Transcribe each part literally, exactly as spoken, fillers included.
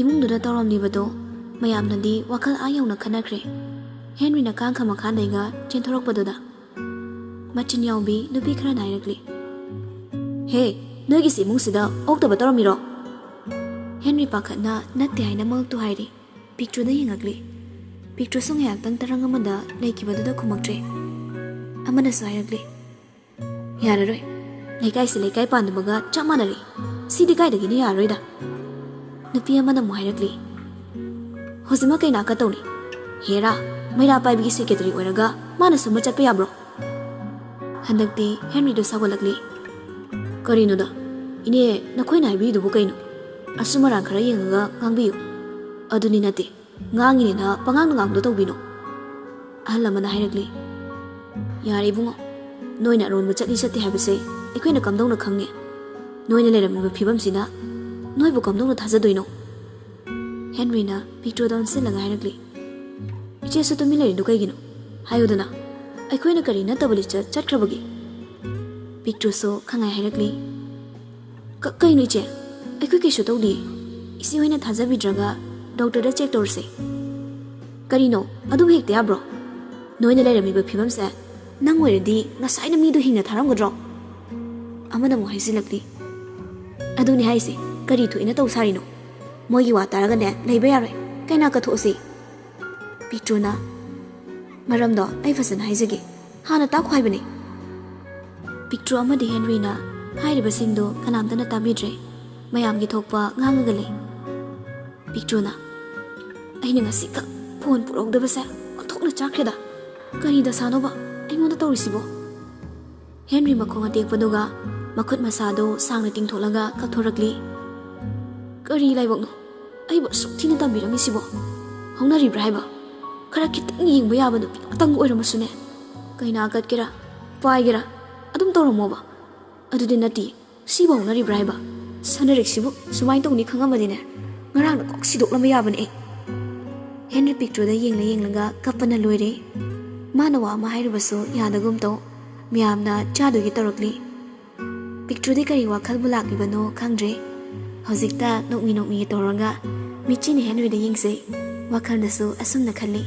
ꯏꯃꯨꯡꯗꯨꯗ ꯇꯧꯔꯝꯂꯤꯕꯗꯣ ꯃꯌꯥꯝꯅꯗꯤ ꯋꯥꯈꯜ ꯑꯥ ꯌꯧꯅ ꯈꯟꯅꯈ꯭ꯔꯦ꯫ ꯍꯦꯟꯔꯤꯅ ꯀꯥꯡꯈ ꯃꯈꯥꯗꯩꯒ ꯆꯦꯟꯊꯣꯔꯛꯄꯗꯨꯗ ꯃꯆꯤꯟ ꯌꯥꯎꯕꯤ ꯅꯨꯄꯤ ꯈꯔꯅ ꯍꯥꯏꯔꯛꯂꯤ, "ꯍꯦ, ꯅꯣꯏꯒꯤꯁꯤ ꯏꯃꯨꯡꯁꯤꯗ ꯑꯣꯛꯇꯕ ꯇꯧꯔꯝꯃꯤꯔꯣ?" ꯍꯦꯟꯔꯤ ꯄꯥꯈꯠꯅ ꯅꯠꯇꯦ ꯍꯥꯏꯅ ꯃꯉꯛꯇꯨ ꯍꯥꯏꯔꯤ꯫ ꯄꯤꯛꯇ꯭ꯔꯨꯗ ꯌꯦꯡꯉꯛꯂꯤ꯫ ꯄꯤꯛꯇ꯭ꯔꯨꯁꯨ ꯉꯥꯏꯍꯥꯛꯇꯪ ꯇꯔꯪ ꯑꯃꯗ ꯂꯩꯈꯤꯕꯗꯨꯗ ꯈꯨꯝꯃꯛꯇ꯭ꯔꯦ꯫ ꯑꯃꯅꯁꯨ ꯍꯥꯏꯔꯛꯂꯤ, "ꯌꯥꯔꯔꯣꯏ꯫ ꯂꯩꯀꯥꯏꯁꯤ ꯂꯩꯀꯥꯏ ꯄꯥꯟꯗꯕꯒ ꯆꯞ ꯃꯥꯟꯅꯔꯦ꯫ ꯁꯤꯗꯤ ꯀꯥꯏꯗꯒꯤꯅ ꯌꯥꯔꯔꯣꯏꯗ?" ꯅꯨꯄꯤ ꯑꯃꯅ ꯑꯃꯨꯛ ꯍꯥꯏꯔꯛꯂꯤ, "ꯍꯧꯖꯤꯛꯃꯛ ꯀꯩꯅꯥ ꯀꯠꯇꯧꯅꯤ꯫ ꯍꯦꯔꯥ, ꯃꯩꯔꯥ ꯄꯥꯏꯕꯤꯒꯤ ꯁꯦꯀ꯭ꯔꯦꯇꯔꯤ ꯑꯣꯏꯔꯒ ꯃꯥꯅ ꯁꯨꯝꯕ ꯆꯠꯄ ꯌꯥꯕ꯭ꯔꯣ?" ꯍꯟꯗꯛꯇꯤ ꯍꯦꯟꯔꯤꯗꯨ ꯁꯥꯎꯒꯠꯂꯛꯂꯤ꯫ "ꯀꯔꯤꯅꯣꯗ? ꯏꯅꯦ, ꯅꯈꯣꯏꯅ ꯍꯥꯏꯕꯤꯔꯤꯗꯨꯕꯨ ꯀꯩꯅꯣ? ꯑꯆꯨꯝ ꯑꯔꯥꯟ ꯈꯔ ꯌꯦꯡꯉꯒ ꯉꯥꯡꯕꯤꯌꯨ꯫ ꯑꯗꯨꯅꯤ ꯅꯠꯇꯦ, ꯉꯥꯡꯉꯤꯅꯦꯅ ꯄꯉꯥꯡꯗ ꯉꯥꯡꯕꯗꯣ ꯇꯧꯕꯤꯅꯣ꯫" ꯑꯍꯜ ꯑꯃꯅ ꯍꯥꯏꯔꯛꯂꯤ, "ꯌꯥꯔꯦ ꯏꯕꯨꯡꯉꯣ, ꯅꯣꯏꯅ ꯑꯔꯣꯟꯕ ꯆꯠꯂꯤ ꯆꯠꯇꯦ ꯍꯥꯏꯕꯁꯦ ꯑꯩꯈꯣꯏꯅ ꯀꯝꯗꯧꯅ ꯈꯪꯉꯦ? ꯅꯣꯏꯅ ꯂꯩꯔꯝꯃꯤꯕ ꯐꯤꯕꯝꯁꯤꯅ ꯅꯣꯏꯕꯨ ꯀꯝꯗꯧꯅ ꯊꯥꯖꯗꯣꯏꯅꯣ?" ꯍꯦꯟꯔꯤꯅ ꯄꯤꯛꯇ꯭ꯔꯨꯗ ꯑꯣꯟꯁꯤꯜꯂꯒ ꯍꯥꯏꯔꯛꯂꯤ, "ꯏꯆꯦꯁꯨ ꯇꯨꯃꯤꯟ ꯂꯩꯔꯤꯗꯨ ꯀꯩꯒꯤꯅꯣ? ꯍꯥꯏꯌꯨꯗꯅ, ꯑꯩꯈꯣꯏꯅ ꯀꯔꯤ ꯅꯠꯇꯕ ꯂꯤꯆꯠ ꯆꯠꯈ꯭ꯔꯕꯒꯦ?" ꯄꯤꯛꯇ꯭ꯔꯨꯁꯨ ꯈꯪꯉꯥꯏ ꯍꯥꯏꯔꯛꯂꯤ, "ꯀ-, ꯀꯩꯅꯣ ꯏꯆꯦ? ꯑꯩꯈꯣꯏ ꯀꯩꯁꯨ ꯇꯧꯗꯤꯌꯦ꯫ ꯏꯆꯦ ꯍꯣꯏꯅ ꯊꯥꯖꯕꯤꯗ꯭ꯔꯒ ꯗꯣꯛꯇꯔꯗ ꯆꯦꯛ ꯇꯧꯔꯁꯦ꯫" "ꯀꯔꯤꯅꯣ? ꯑꯗꯨꯕꯨ ꯍꯦꯛꯇ ꯌꯥꯕ꯭ꯔꯣ? ꯅꯣꯏꯅ ꯂꯩꯔꯝꯃꯤꯕ ꯐꯤꯕꯝꯁꯦ ꯅꯪ ꯑꯣꯏꯔꯗꯤ ꯉꯁꯥꯏꯅ ꯃꯤꯗꯣ ꯍꯤꯡꯅ ꯊꯥꯔꯝꯒꯗ꯭ꯔꯣ?" ꯑꯃꯅ ꯑꯃꯨꯛ ꯍꯥꯏꯖꯤꯜꯂꯛꯂꯤ, "ꯑꯗꯨꯅꯤ ꯍꯥꯏꯁꯦ, ꯀꯔꯤ ꯊꯣꯛꯏꯅ ꯇꯧ ꯁꯥꯔꯤꯅꯣ? ꯃꯣꯏꯒꯤ ꯋꯥ ꯇꯥꯔꯒꯅꯦ ꯂꯩꯕ ꯌꯥꯔꯣꯏ, ꯀꯩꯅꯥ ꯀꯠꯊꯣꯛꯑꯁꯤ꯫" ꯄꯤꯛꯇ꯭ꯔꯨꯅ, "ꯃꯔꯝꯗꯣ ꯑꯩ ꯐꯖꯅ ꯍꯥꯏꯖꯒꯦ, ꯍꯥꯟꯅ ꯇꯥꯛꯈꯣ ꯍꯥꯏꯕꯅꯦ꯫" ꯄꯤꯛꯇ꯭ꯔꯨ ꯑꯃꯗꯤ ꯍꯦꯟꯔꯤꯅ ꯍꯥꯏꯔꯤꯕꯁꯤꯡꯗꯨ ꯀꯅꯥꯝꯇꯅ ꯇꯥꯕꯤꯗ꯭ꯔꯦ꯫ ꯃꯌꯥꯝꯒꯤ ꯊꯣꯛꯄ ꯉꯥꯡꯉꯒ ꯂꯩ꯫ ꯄꯤꯛꯇ꯭ꯔꯨꯅ, "ꯑꯩꯅ ꯉꯁꯤꯈꯛ ꯐꯣꯟ ꯄꯨꯔꯛꯍꯧꯗꯕꯁꯦ ꯑꯣꯟꯊꯣꯛꯅ ꯆꯥꯛꯈ꯭ꯔꯦꯗ꯫ ꯀꯔꯤ ꯗꯁꯥꯅꯣꯕ ꯑꯩꯉꯣꯟꯗ ꯇꯧꯔꯤꯁꯤꯕꯣ?" ꯍꯦꯟꯔꯤ ꯃꯈꯣꯡ ꯑꯇꯦꯛꯄꯗꯨꯒ ꯃꯈꯨꯠ ꯃꯁꯥꯗꯨ ꯁꯥꯡꯅ ꯇꯤꯡꯊꯣꯛꯂꯒ ꯀꯛꯊꯣꯔꯛꯂꯤ꯫ "ꯀꯔꯤ ꯂꯥꯏꯕꯛꯅꯣ? ꯑꯩꯕꯨ ꯑꯁꯨꯛ ꯊꯤꯅ ꯇꯝꯕꯤꯔꯝꯃꯤꯁꯤꯕꯣ? ꯍꯧꯅꯔꯤꯕ꯭ꯔꯥ ꯍꯥꯏꯕ? ꯈꯔ ꯈꯤꯇꯪ ꯌꯦꯡꯕ ꯌꯥꯕ ꯅꯨꯄꯤ ꯑꯃꯇꯪ ꯑꯣꯏꯔꯝꯃꯁꯨꯅꯦ꯫ ꯀꯩꯅꯥ ꯀꯠꯀꯦꯔꯥ, ꯄꯥꯏꯒꯦꯔꯥ, ꯑꯗꯨꯝ ꯇꯧꯔꯝꯃꯣꯕ꯫ ꯑꯗꯨꯗꯤ ꯅꯠꯇꯦ, ꯁꯤꯕꯨ ꯍꯧꯅꯔꯤꯕ꯭ꯔꯥ ꯍꯥꯏꯕ? ꯁꯅꯔꯤꯛꯁꯤꯕꯨ ꯁꯨꯃꯥꯏꯅ ꯇꯧꯅꯤ ꯈꯪꯉꯝꯃꯗꯤꯅꯦ, ꯉꯔꯥꯡꯅ ꯀꯣꯛ ꯁꯤꯗꯣꯛꯂꯝꯕ ꯌꯥꯕꯅꯦ ꯑꯩ꯫" ꯍꯦꯟꯔꯤ ꯄꯤꯛꯇ꯭ꯔꯨꯗ ꯌꯦꯡꯂ ꯌꯦꯡꯂꯒ ꯀꯞꯄꯅ ꯂꯣꯏꯔꯦ꯫ ꯃꯥꯅ ꯋꯥ ꯑꯃ ꯍꯥꯏꯔꯨꯕꯁꯨ ꯌꯥꯗꯒꯨꯝ ꯇꯧ꯫ ꯃꯌꯥꯝꯅ ꯆꯥꯗꯨꯒꯤ ꯇꯧꯔꯛꯂꯤ꯫ ꯄꯤꯛꯇ꯭ꯔꯨꯗꯤ ꯀꯔꯤ ꯋꯥꯈꯜꯕꯨ ꯂꯥꯛꯂꯤꯕꯅꯣ ꯈꯪꯗ꯭ꯔꯦ꯫ ꯍꯧꯖꯤꯛꯇ ꯅꯣꯛꯃꯤ ꯅꯣꯛꯃꯤ ꯇꯧꯔꯒ ꯃꯤꯠꯆꯤꯅ ꯍꯦꯟꯔꯤꯗ ꯌꯦꯡꯖꯩ꯫ ꯋꯥꯈꯜꯗꯁꯨ ꯑꯁꯨꯝꯅ ꯈꯜꯂꯤ,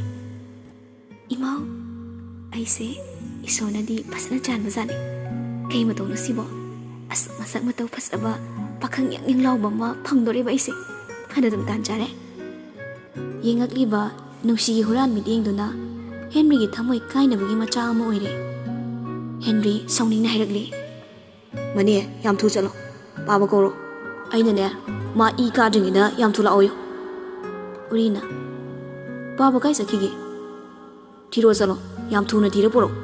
"ꯏꯃꯥꯎ, ꯑꯩꯁꯦ ꯏꯁꯣꯔꯅꯗꯤ ꯐꯖꯅ ꯆꯥꯟꯕꯖꯥꯠꯅꯤ꯫ ꯀꯩ ꯃꯇꯧꯅꯣ ꯁꯤꯕꯣ? ꯑꯁ, ꯃꯁꯛ ꯃꯇꯧ ꯐꯖꯕ, ꯄꯥꯈꯪ ꯌꯥꯡ ꯌꯥꯡ ꯂꯥꯎꯕ ꯑꯃ ꯐꯪꯗꯣꯔꯦꯕ ꯑꯩꯁꯦ꯫ ꯐꯅꯗꯨꯝ ꯇꯥꯟ ꯆꯥꯔꯦ꯫" ꯌꯦꯡꯉꯛꯂꯤꯕ ꯅꯨꯡꯁꯤꯒꯤ ꯍꯨꯔꯥꯟ ꯃꯤꯠꯌꯦꯡꯗꯨꯅ ꯍꯦꯟꯔꯤꯒꯤ ꯊꯃꯣꯏ ꯀꯥꯏꯅꯕꯒꯤ ꯃꯆꯥꯛ ꯑꯃ ꯑꯣꯏꯔꯦ꯫ ꯍꯦꯟꯔꯤ ꯁꯥꯎꯅꯤꯡꯅ ꯍꯥꯏꯔꯛꯂꯤ, "ꯃꯅꯦ, ꯌꯥꯝ ꯊꯨ ꯆꯠꯂꯣ, ꯄꯥꯕ ꯀꯧꯔꯣ꯫ ꯑꯩꯅꯅꯦ, ꯃꯥ ꯏ ꯀꯥꯗ꯭ꯔꯤꯉꯩꯗ ꯌꯥꯝ ꯊꯨ ꯂꯥꯛꯑꯣꯌꯨ꯫" ꯎꯔꯤꯅ, "ꯄꯥꯕ ꯀꯥꯏ ꯆꯠꯈꯤꯒꯦ? ꯊꯤꯔꯣ ꯆꯠꯂꯣ, ꯌꯥꯝ ꯊꯨꯅ ꯊꯤꯔ ꯄꯨꯔꯛꯎ꯫"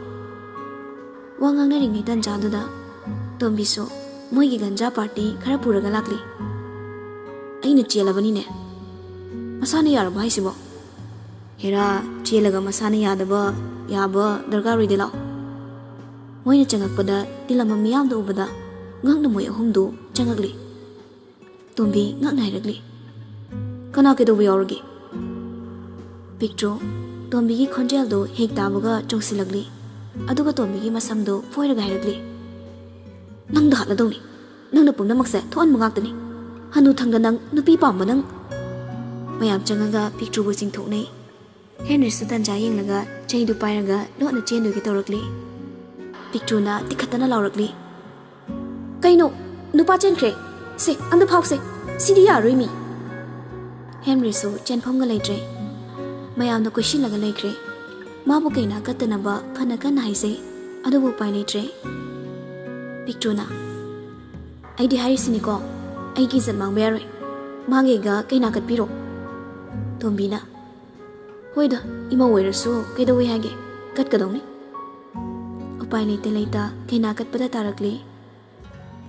ꯋꯥ ꯉꯥꯡꯅꯔꯤꯉꯩ ꯇꯟꯖꯥꯗꯨꯗ ꯇꯣꯝꯕꯤꯁꯨ ꯃꯣꯏꯒꯤ ꯒꯟꯖꯥ ꯄꯥꯔꯇꯤ ꯈꯔ ꯄꯨꯔꯒ ꯂꯥꯛꯂꯤ꯫ "ꯑꯩꯅ ꯆꯦꯜꯂꯕꯅꯤꯅꯦ, ꯃꯁꯥꯅ ꯌꯥꯔꯕ ꯍꯥꯏꯁꯤꯕꯣ?" "ꯍꯦꯔꯥ, ꯆꯦꯜꯂꯒ ꯃꯁꯥꯅ ꯌꯥꯗꯕ ꯌꯥꯕ ꯗꯔꯀꯥꯔ ꯑꯣꯏꯗꯦ, ꯂꯥꯛꯑꯣ꯫" ꯃꯣꯏꯅ ꯆꯪꯉꯛꯄꯗ ꯇꯤꯜꯂꯝꯕ ꯃꯤꯌꯥꯝꯗꯨ ꯎꯕꯗ ꯉꯛꯅ ꯃꯣꯏ ꯑꯍꯨꯝꯗꯨ ꯆꯪꯉꯛꯂꯤ꯫ ꯇꯣꯝꯕꯤ ꯉꯛꯅ ꯍꯥꯏꯔꯛꯂꯤ, "ꯀꯅꯥ ꯀꯩꯗꯧꯕ ꯌꯥꯎꯔꯒꯦ?" ꯄꯤꯛꯇ꯭ꯔꯨ ꯇꯣꯝꯕꯤꯒꯤ ꯈꯣꯟꯖꯦꯜꯗꯨ ꯍꯦꯛ ꯇꯥꯕꯒ ꯆꯣꯡꯁꯤꯜꯂꯛꯂꯤ꯫ ꯑꯗꯨꯒ ꯇꯣꯝꯕꯤꯒꯤ ꯃꯁꯝꯗꯨ ꯐꯣꯏꯔꯒ ꯍꯥꯏꯔꯛꯂꯤ, "ꯅꯪꯗ ꯍꯥꯠꯂꯗꯧꯅꯤ꯫ ꯅꯪꯅ ꯄꯨꯝꯅꯃꯛꯁꯦ ꯊꯣꯛꯍꯟꯕ ꯉꯥꯛꯇꯅꯤ꯫ ꯍꯅꯨꯊꯪꯗ ꯅꯪ ꯅꯨꯄꯤ ꯄꯥꯝꯕ ꯅꯪ꯫" ꯃꯌꯥꯝ ꯆꯪꯉꯒ ꯄꯤꯛꯇ꯭ꯔꯨꯕꯨ ꯆꯤꯡꯊꯣꯛꯅꯩ꯫ ꯍꯦꯟꯔꯤꯁꯨ ꯇꯟꯖꯥ ꯌꯦꯡꯂꯒ ꯆꯩꯗꯨ ꯄꯥꯏꯔꯒ ꯂꯣꯠꯅ ꯆꯦꯟꯗꯨꯒꯤ ꯇꯧꯔꯛꯂꯤ꯫ ꯄꯤꯛꯇ꯭ꯔꯨꯅ ꯇꯤꯈꯠꯇꯅ ꯂꯥꯎꯔꯛꯂꯤ, "ꯀꯩꯅꯣ? ꯅꯨꯄꯥ ꯆꯦꯟꯈ꯭ꯔꯦ꯫ ꯁꯦ, ꯑꯝꯇ ꯐꯥꯎꯁꯦ꯫ ꯁꯤꯗꯤ ꯌꯥꯔꯣꯏ ꯃꯤ꯫" ꯍꯦꯟꯔꯤꯁꯨ ꯆꯦꯟꯐꯝꯒ ꯂꯩꯇ꯭ꯔꯦ꯫ ꯃꯌꯥꯝꯅ ꯀꯣꯏꯁꯤꯜꯂꯒ ꯂꯩꯈ꯭ꯔꯦ꯫ ꯃꯥꯕꯨ ꯀꯩꯅꯥ ꯀꯠꯇꯅꯕ ꯐꯅ ꯀꯟꯅ ꯍꯥꯏꯖꯩ, ꯑꯗꯨꯕꯨ ꯎꯄꯥꯏ ꯂꯩꯇ꯭ꯔꯦ꯫ ꯄꯤꯛꯇ꯭ꯔꯨꯅ, "ꯑꯩꯗꯤ ꯍꯥꯏꯔꯤꯁꯤꯅꯤꯀꯣ, ꯑꯩꯒꯤ ꯏꯖꯠ ꯃꯥꯡꯕ ꯌꯥꯔꯣꯏ꯫ ꯃꯥꯒꯤꯒ ꯀꯩꯅꯥ ꯀꯠꯄꯤꯔꯣ꯫" ꯇꯣꯝꯕꯤꯅ, "ꯍꯣꯏꯗ, ꯏꯃꯧ ꯑꯣꯏꯔꯁꯨ ꯀꯩꯗꯧꯋꯦ ꯍꯥꯏꯒꯦ? ꯀꯠꯀꯗꯧꯅꯤ꯫" ꯎꯄꯥꯏ ꯂꯩꯇ ꯂꯩꯇ ꯀꯩꯅꯥ ꯀꯠꯄꯗ ꯇꯥꯔꯛꯂꯤ꯫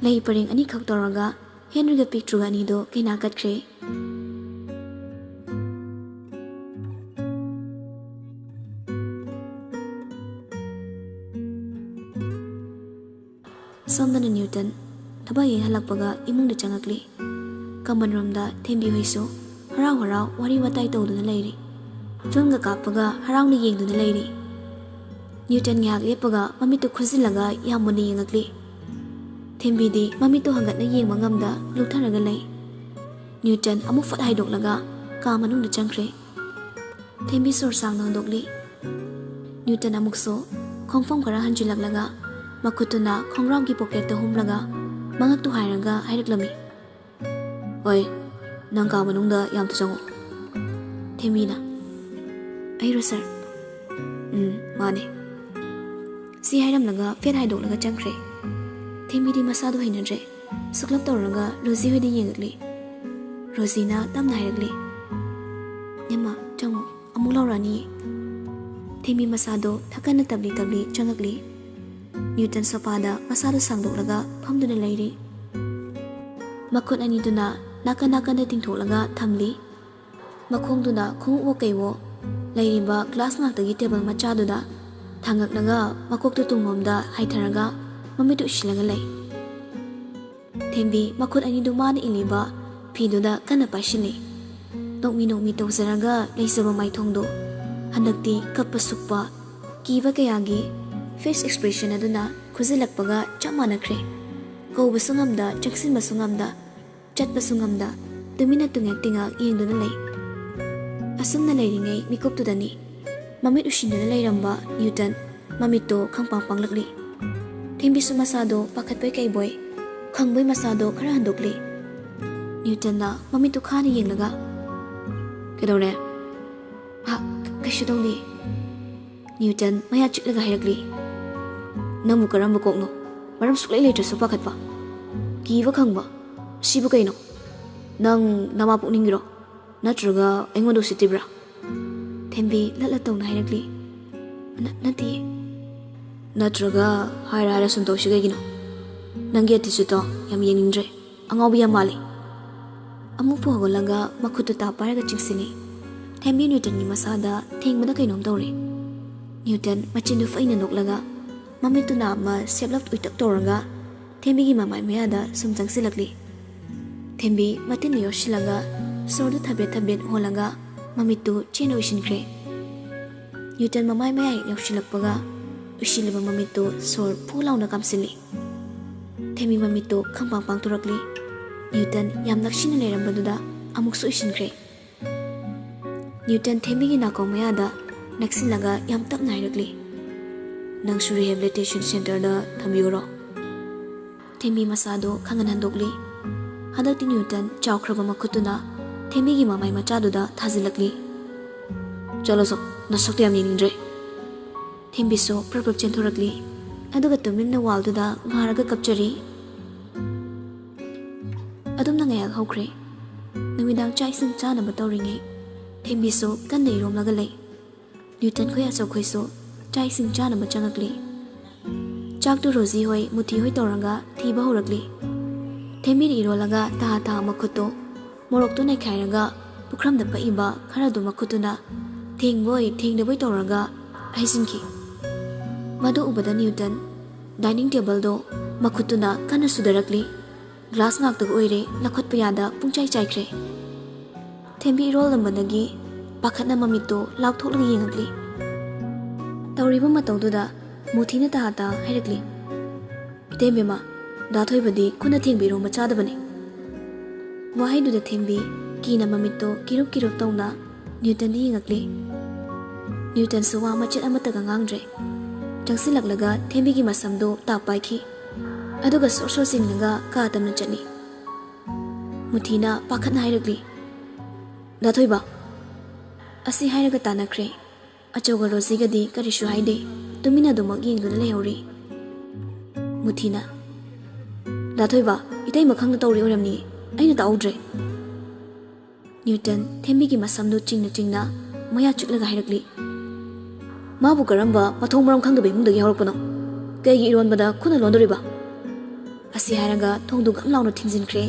ꯂꯩ ꯄꯔꯦꯡ ꯑꯅꯤꯈꯛ ꯇꯧꯔꯒ ꯍꯦꯟꯔꯤꯒ ꯄꯤꯛꯇ꯭ꯔꯨꯒ ꯑꯅꯤꯗꯣ ꯀꯩꯅꯥ ꯀꯠꯈ꯭ꯔꯦ꯫ ꯁꯣꯝꯗꯅ ꯅ꯭ꯌꯨꯇꯟ ꯊꯕꯛ ꯍꯦꯛ ꯍꯜꯂꯛꯄꯒ ꯏꯃꯨꯡꯗ ꯆꯪꯉꯛꯂꯤ꯫ ꯀꯃꯟ ꯔꯨꯝꯗ ꯊꯦꯝꯕꯤ ꯍꯣꯏꯁꯨ ꯍꯔꯥꯎ ꯍꯔꯥꯎ ꯋꯥꯔꯤ ꯋꯥꯇꯥꯏ ꯇꯧꯗꯨꯅ ꯂꯩꯔꯤ꯫ ꯐꯤꯂꯝꯒ ꯀꯥꯞꯄꯒ ꯍꯔꯥꯎꯅ ꯌꯦꯡꯗꯨꯅ ꯂꯩꯔꯤ꯫ ꯅ꯭ꯌꯨꯇꯟ ꯉꯥꯏꯍꯥꯛ ꯂꯦꯞꯄꯒ ꯃꯃꯤꯠꯇꯨ ꯈꯨꯖꯤꯜꯂꯒ ꯌꯥꯝ ꯃꯨꯟꯅ ꯌꯦꯡꯉꯛꯂꯤ꯫ ꯊꯦꯝꯕꯤꯗꯤ ꯃꯃꯤꯠꯇꯨ ꯍꯪꯒꯠꯅ ꯌꯦꯡꯕ ꯉꯝꯗ ꯂꯨꯞꯊꯔꯒ ꯂꯩ꯫ ꯅ꯭ꯌꯨꯇꯟ ꯑꯃꯨꯛ ꯐꯠ ꯍꯥꯏꯗꯣꯛꯂꯒ ꯀꯥ ꯃꯅꯨꯡꯗ ꯆꯪꯈ꯭ꯔꯦ꯫ ꯊꯦꯝꯕꯤ ꯁꯣꯔ ꯁꯥꯡꯅ ꯍꯣꯟꯗꯣꯛꯂꯤ꯫ ꯅ꯭ꯌꯨꯇꯟ ꯑꯃꯨꯛꯁꯨ ꯈꯣꯡꯐꯝ ꯈꯔ ꯍꯟꯖꯤꯜꯂꯛꯂꯒ ꯃꯈꯨꯠꯇꯨꯅ ꯈꯣꯡꯒ꯭ꯔꯥꯎꯒꯤ ꯄꯣꯀꯦꯠꯇ ꯍꯨꯝꯂꯒ ꯃꯉꯛꯇꯨ ꯍꯥꯏꯔꯒ ꯍꯥꯏꯔꯛꯂꯝꯃꯤ, "ꯍꯣꯏ, ꯅꯪ ꯀꯥ ꯃꯅꯨꯡꯗ ꯌꯥꯝꯇ ꯆꯪꯉꯣ꯫" ꯊꯦꯝꯕꯤꯅ, "ꯑꯩꯔꯣ ꯁꯥꯔ?" "ꯎꯝ, ꯃꯥꯅꯦ꯫" ꯁꯤ ꯍꯥꯏꯔꯝꯂꯒ ꯐꯦꯠ ꯍꯥꯏꯗꯣꯛꯂꯒ ꯆꯪꯈ꯭ꯔꯦ꯫ ꯊꯦꯝꯕꯤꯗꯤ ꯃꯁꯥꯗꯨ ꯍꯩꯅꯗ꯭ꯔꯦ꯫ ꯁꯨꯛꯂꯞ ꯇꯧꯔꯒ ꯔꯣꯖꯤ ꯍꯣꯏꯗ ꯌꯦꯡꯉꯛꯂꯤ꯫ ꯔꯣꯖꯤꯅ ꯇꯞꯅ ꯍꯥꯏꯔꯛꯂꯤ, "ꯅꯦꯝꯃ, ꯆꯪꯉꯣ, ꯑꯃꯨꯛ ꯂꯥꯎꯔꯛꯑꯅꯤꯌꯦ꯫" ꯊꯦꯝꯕꯤ ꯃꯁꯥꯗꯣ ꯊꯛꯀꯟꯅ ꯇꯞꯂꯤ ꯇꯞꯂꯤ ꯆꯪꯉꯛꯂꯤ꯫ ꯅ꯭ꯌꯨꯇꯟ ꯁꯣꯐꯥꯗ ꯃꯁꯥꯗꯣ ꯁꯥꯡꯗꯣꯛꯂꯒ ꯐꯝꯗꯨꯅ ꯂꯩꯔꯤ꯫ ꯃꯈꯨꯠ ꯑꯅꯤꯗꯨꯅ ꯅꯥꯀꯟ ꯅꯥꯀꯟꯗ ꯇꯤꯡꯊꯣꯛꯂꯒ ꯊꯝꯂꯤ꯫ ꯃꯈꯣꯡꯗꯨꯅ ꯈꯣꯡꯎꯞꯋꯣ ꯀꯩꯋꯣ ꯂꯩꯔꯤꯕ ꯒ꯭ꯂꯥꯁ ꯉꯥꯛꯇꯒꯤ ꯇꯦꯕꯜ ꯃꯆꯥꯗꯨꯗ ꯊꯥꯡꯉꯛꯂꯒ ꯃꯀꯣꯛꯇꯨ ꯇꯨꯡꯂꯣꯝꯗ ꯍꯥꯏꯊꯔꯒ ꯃꯃꯤꯠꯇꯨ ꯎꯏꯁꯤꯜꯂꯒ ꯂꯩ꯫ ꯊꯦꯝꯕꯤ ꯃꯈꯨꯠ ꯑꯅꯤꯗꯨ ꯃꯥꯅ ꯏꯜꯂꯤꯕ ꯐꯤꯗꯨꯗ ꯀꯟꯅ ꯄꯥꯏꯁꯤꯜꯂꯤ꯫ ꯅꯣꯛꯃꯤ ꯅꯣꯛꯃꯤ ꯇꯧꯖꯔꯒ ꯂꯩꯖꯕ ꯃꯥꯏꯊꯣꯡꯗꯨ ꯍꯟꯗꯛꯇꯤ ꯀꯞꯄ ꯁꯨꯛꯄ, ꯀꯤꯕ ꯀꯌꯥꯒꯤ ꯐꯦꯁ ꯑꯦꯛꯁꯄ꯭ꯔꯦꯁꯟ ꯑꯗꯨꯅ ꯈꯨꯖꯤꯜꯂꯛꯄꯒ ꯆꯞ ꯃꯥꯟꯅꯈ꯭ꯔꯦ꯫ ꯀꯧꯕꯁꯨ ꯉꯝꯗ, ꯆꯪꯁꯤꯟꯕꯁꯨ ꯉꯝꯗ, ꯆꯠꯄꯁꯨ ꯉꯝꯗ, ꯇꯨꯃꯤꯟꯅ ꯇꯨꯉꯦꯛ ꯇꯤꯉꯦꯛ ꯌꯦꯡꯗꯨꯅ ꯂꯩ꯫ ꯑꯁꯨꯝꯅ ꯂꯩꯔꯤꯉꯩ ꯃꯤꯀꯨꯞꯇꯨꯗꯅꯤ ꯃꯃꯤꯠ ꯎꯏꯁꯤꯟꯗꯨꯅ ꯂꯩꯔꯝꯕ ꯅ꯭ꯌꯨꯇꯟ ꯃꯃꯤꯠꯇꯣ ꯈꯪꯄꯥꯡ ꯄꯥꯡꯂꯛꯂꯤ꯫ ꯊꯦꯝꯕꯤꯁꯨ ꯃꯁꯥꯗꯣ ꯄꯥꯈꯠꯄꯣꯏ ꯀꯩꯕꯣꯏ, ꯈꯪꯕꯣꯏ ꯃꯁꯥꯗꯣ ꯈꯔ ꯍꯟꯗꯣꯛꯂꯤ꯫ ꯅ꯭ꯌꯨꯇꯟꯅ ꯃꯃꯤꯠꯇꯨ ꯈꯥꯅ ꯌꯦꯡꯂꯒ, "ꯀꯩꯗꯧꯔꯦ?" "ꯍꯥ, ꯀ-, ꯀꯩꯁꯨ ꯇꯧꯗꯦ꯫" ꯅ꯭ꯌꯨꯇꯟ ꯃꯌꯥ ꯆꯤꯛꯂꯒ ꯍꯥꯏꯔꯛꯂꯤ, "ꯅꯪꯕꯨ ꯀꯔꯝꯕ ꯀꯣꯛꯅꯣ? ꯃꯔꯝ ꯁꯨꯛꯂꯩ ꯂꯩꯇ꯭ꯔꯁꯨ ꯄꯥꯈꯠꯄ, ꯀꯤꯕ ꯈꯪꯕ, ꯁꯤꯕꯨ ꯀꯩꯅꯣ? ꯅꯪ ꯅꯃꯥ ꯄꯣꯛꯅꯤꯡꯉꯤꯔꯣ? ꯅꯠꯇ꯭ꯔꯒ ꯑꯩꯉꯣꯟꯗ ꯎꯁꯤꯠꯇ꯭ꯔꯤꯕ꯭ꯔꯥ?" ꯊꯦꯝꯕꯤ ꯂꯠꯂ ꯇꯧꯅ ꯍꯥꯏꯔꯛꯂꯤ, "ꯅ-, ꯅꯠꯇꯤꯌꯦ꯫" "ꯅꯠꯇ꯭ꯔꯒ ꯍꯥꯏꯔ ꯍꯥꯏꯔ ꯁꯨꯝ ꯇꯧꯁꯤ ꯀꯩꯒꯤꯅꯣ? ꯅꯪꯒꯤ ꯑꯦꯇꯤꯆꯨꯠꯇꯣ ꯌꯥꯝ ꯌꯦꯡꯅꯤꯡꯗ꯭ꯔꯦ꯫ ꯑꯉꯥꯎꯕꯤ ꯌꯥꯝ ꯃꯥꯜꯂꯤ꯫" ꯑꯃꯨꯛꯄꯨ ꯍꯧꯒꯠꯂꯒ ꯃꯈꯨꯠꯇꯨ ꯇꯥ ꯄꯥꯏꯔꯒ ꯆꯤꯡꯁꯤꯜꯂꯤ꯫ ꯊꯦꯝꯕꯤ ꯅ꯭ꯌꯨꯇꯟꯒꯤ ꯃꯁꯥꯗ ꯊꯦꯡꯕꯗ ꯀꯩꯅꯣꯝ ꯇꯧꯔꯦ꯫ ꯅ꯭ꯌꯨꯇꯟ ꯃꯆꯤꯟꯗꯨ ꯐꯩꯅ ꯅꯣꯛꯂꯒ ꯃꯃꯤꯠꯇꯨꯅ ꯑꯃ ꯁꯦꯞꯂꯞ ꯎꯏꯇꯛ ꯇꯧꯔꯒ ꯊꯦꯝꯕꯤꯒꯤ ꯃꯃꯥꯏ ꯃꯌꯥꯗ ꯁꯨꯝ ꯆꯪꯁꯤꯜꯂꯛꯂꯤ꯫ ꯊꯦꯝꯕꯤ ꯃꯇꯤꯟꯗꯨ ꯌꯣꯠꯁꯤꯜꯂꯒ ꯁꯣꯔꯗꯨ ꯊꯕꯦꯠ ꯊꯕꯦꯠ ꯍꯣꯜꯂꯒ ꯃꯃꯤꯠꯇꯨ ꯆꯦꯅ ꯎꯏꯁꯤꯟꯈ꯭ꯔꯦ꯫ ꯅ꯭ꯌꯨꯇꯟ ꯃꯃꯥꯏ ꯃꯌꯥ ꯍꯦꯛ ꯌꯧꯁꯤꯜꯂꯛꯄꯒ ꯎꯏꯁꯤꯜꯂꯤꯕ ꯃꯃꯤꯠꯇꯨ ꯁꯣꯔ ꯐꯨ ꯂꯥꯎꯅ ꯀꯥꯝꯁꯤꯜꯂꯤ꯫ ꯊꯦꯝꯕꯤ ꯃꯃꯤꯠꯇꯨ ꯈꯪꯄꯥꯡ ꯄꯥꯡꯊꯣꯔꯛꯂꯤ꯫ ꯅ꯭ꯌꯨꯇꯟ ꯌꯥꯝ ꯅꯛꯁꯤꯟꯅ ꯂꯩꯔꯝꯕꯗꯨꯗ ꯑꯃꯨꯛꯁꯨ ꯎꯏꯁꯤꯟꯈ꯭ꯔꯦ꯫ ꯅ꯭ꯌꯨꯇꯟ ꯊꯦꯝꯕꯤꯒꯤ ꯅꯥꯀꯣꯡ ꯃꯌꯥꯗ ꯅꯛꯁꯤꯜꯂꯒ ꯌꯥꯝ ꯇꯞꯅ ꯍꯥꯏꯔꯛꯂꯤ, "ꯅꯪꯁꯨ rehabilitation centerꯗ ꯊꯝꯕꯤꯌꯨꯔꯣ?" ꯊꯦꯝꯕꯤ ꯃꯁꯥꯗꯨ ꯈꯪꯍꯟ ꯍꯟꯗꯣꯛꯂꯤ꯫ ꯍꯟꯗꯛꯇꯤ ꯅ꯭ꯌꯨꯇꯟ ꯆꯥꯎꯈ꯭ꯔꯕ ꯃꯈꯨꯠꯇꯨꯅ ꯊꯦꯝꯕꯤꯒꯤ ꯃꯃꯥꯏ ꯃꯆꯥꯗꯨꯗ ꯊꯥꯖꯤꯜꯂꯛꯂꯤ꯫ "ꯆꯠꯂꯣ ꯁꯣ, ꯅꯁꯛꯇꯣ ꯌꯥꯝ ꯌꯦꯡꯅꯤꯡꯗ꯭ꯔꯦ꯫" ꯊꯦꯝꯕꯤꯁꯨ ꯄ꯭ꯔꯞ ꯄ꯭ꯔꯞ ꯆꯦꯟꯊꯣꯔꯛꯂꯤ꯫ ꯑꯗꯨꯒ ꯇꯨꯃꯤꯟꯅ ꯋꯥꯜꯗꯨꯗ ꯉꯥꯔꯒ ꯀꯞꯆꯔꯤ꯫ ꯑꯗꯨꯝꯅ ꯉꯥꯏꯍꯥꯛ ꯍꯧꯈ꯭ꯔꯦ꯫ ꯅꯨꯃꯤꯗꯥꯡ ꯆꯥꯛ ꯏꯁꯤꯡ ꯆꯥꯅꯕ ꯇꯧꯔꯤꯉꯩ ꯊꯦꯝꯕꯤꯁꯨ ꯀꯟꯅ ꯏꯔꯣꯝꯂꯒ ꯂꯩ꯫ ꯅ꯭ꯌꯨꯇꯟ ꯈꯣꯏ ꯑꯆꯧꯈꯣꯏꯁꯨ ꯆꯥꯛ ꯏꯁꯤꯡ ꯆꯥꯅꯕ ꯆꯪꯉꯛꯂꯤ꯫ ꯆꯥꯛꯇꯨ ꯔꯣꯖꯤ ꯍꯣꯏ, ꯃꯨꯊꯤ ꯍꯣꯏ ꯇꯧꯔꯒ ꯊꯤꯕ ꯍꯧꯔꯛꯂꯤ꯫ ꯊꯦꯝꯕꯤꯅ ꯏꯔꯣꯜꯂꯒ ꯇꯍꯥ ꯇꯍꯥ ꯃꯈꯨꯠꯇꯣ ꯃꯣꯔꯣꯛꯇꯨ ꯅꯩꯈꯥꯏꯔꯒ ꯄꯨꯈ꯭ꯔꯝꯗ ꯄꯛꯏꯕ ꯈꯔꯗꯨ ꯃꯈꯨꯠꯇꯨꯅ ꯊꯦꯡꯕꯣꯏ ꯊꯦꯡꯗꯕꯣꯏ ꯇꯧꯔꯒ ꯍꯩꯖꯤꯟꯈꯤ꯫ ꯃꯗꯨ ꯎꯕꯗ ꯅ꯭ꯌꯨꯇꯟ dining tableꯗꯣ ꯃꯈꯨꯠꯇꯨꯅ ꯀꯟꯅ ꯁꯨꯗꯔꯛꯂꯤ꯫ Glass ꯉꯥꯛꯇꯒ ꯑꯣꯏꯔꯦ, ꯂꯧꯈꯠꯄ ꯌꯥꯗ ꯄꯨꯡꯆꯥꯏ ꯆꯥꯏꯈ꯭ꯔꯦ꯫ ꯊꯦꯝꯕꯤ ꯏꯔꯣꯜꯂꯝꯕꯗꯒꯤ ꯄꯥꯈꯠꯅ ꯃꯃꯤꯠꯇꯣ ꯂꯥꯎꯊꯣꯛꯂꯒ ꯌꯦꯡꯉꯛꯂꯤ꯫ ꯇꯧꯔꯤꯕ ꯃꯇꯧꯗꯨꯗ ꯃꯨꯊꯤꯅ ꯇꯍꯥ ꯇꯍꯥ ꯍꯥꯏꯔꯛꯂꯤ, "ꯏꯇꯩꯃ, ꯗꯥ ꯊꯣꯏꯕꯗꯤ ꯈꯨꯠꯅ ꯊꯦꯡꯕꯤꯔꯣ ꯃꯆꯥꯗꯕꯅꯤ꯫" ꯋꯥꯍꯩꯗꯨꯗ ꯊꯦꯝꯕꯤ ꯀꯤꯅ ꯃꯃꯤꯠꯇꯣ ꯀꯤꯔꯨꯞ ꯀꯤꯔꯨꯞ ꯇꯧꯅ ꯅ꯭ꯌꯨꯇꯟꯗ ꯌꯦꯡꯉꯛꯂꯤ꯫ ꯅ꯭ꯌꯨꯇꯟꯁꯨ ꯋꯥ ꯃꯆꯦꯠ ꯑꯃꯠꯇꯒ ꯉꯥꯡꯗ꯭ꯔꯦ꯫ ꯆꯪꯁꯤꯜꯂꯛꯂꯒ ꯊꯦꯝꯕꯤꯒꯤ ꯃꯁꯝꯗꯨ ꯇꯥꯞ ꯄꯥꯏꯈꯤ꯫ ꯑꯗꯨꯒ ꯁꯣꯔ ꯁꯣꯔ ꯆꯤꯡꯂꯒ ꯀꯥ ꯇꯝꯅ ꯆꯠꯂꯤ꯫ ꯃꯨꯊꯤꯅ ꯄꯥꯈꯠꯅ ꯍꯥꯏꯔꯛꯂꯤ, "ꯗꯥ ꯊꯣꯏꯕ!" ꯑꯁꯤ ꯍꯥꯏꯔꯒ ꯇꯥꯟꯅꯈ꯭ꯔꯦ꯫ ꯑꯆꯧꯒ ꯔꯣꯖꯤꯒꯗꯤ ꯀꯔꯤꯁꯨ ꯍꯥꯏꯗꯦ꯫ ꯇꯨꯃꯤꯟꯅ ꯑꯗꯨꯃꯛ ꯌꯦꯡꯗꯨꯅ ꯂꯩꯍꯧꯔꯤ꯫ ꯃꯨꯊꯤꯅ, "ꯗꯥ ꯊꯣꯏꯕ, ꯏꯇꯩꯃ ꯈꯪꯅ ꯇꯧꯔꯤ ꯑꯣꯏꯔꯝꯅꯤ, ꯑꯩꯅ ꯇꯥꯍꯧꯗ꯭ꯔꯦ꯫" ꯅ꯭ꯌꯨꯇꯟ ꯊꯦꯝꯕꯤꯒꯤ ꯃꯁꯝꯗꯨ ꯆꯤꯡꯅ ꯆꯤꯡꯅ ꯃꯌꯥ ꯆꯤꯛꯂꯒ ꯍꯥꯏꯔꯛꯂꯤ, "ꯃꯥꯕꯨ ꯀꯔꯝꯕ ꯃꯊꯣꯡ ꯃꯔꯝ ꯈꯪꯗꯕ ꯏꯃꯨꯡꯗꯒꯤ ꯍꯧꯔꯛꯄꯅꯣ? ꯀꯩꯒꯤ ꯏꯔꯣꯟꯕꯗ ꯈꯨꯠꯅ ꯂꯣꯟꯗꯣꯔꯤꯕ?" ꯑꯁꯤ ꯍꯥꯏꯔꯒ ꯊꯣꯡꯗꯨ ꯒꯝ ꯂꯥꯎꯅ ꯊꯤꯡꯖꯤꯟꯈ꯭ꯔꯦ꯫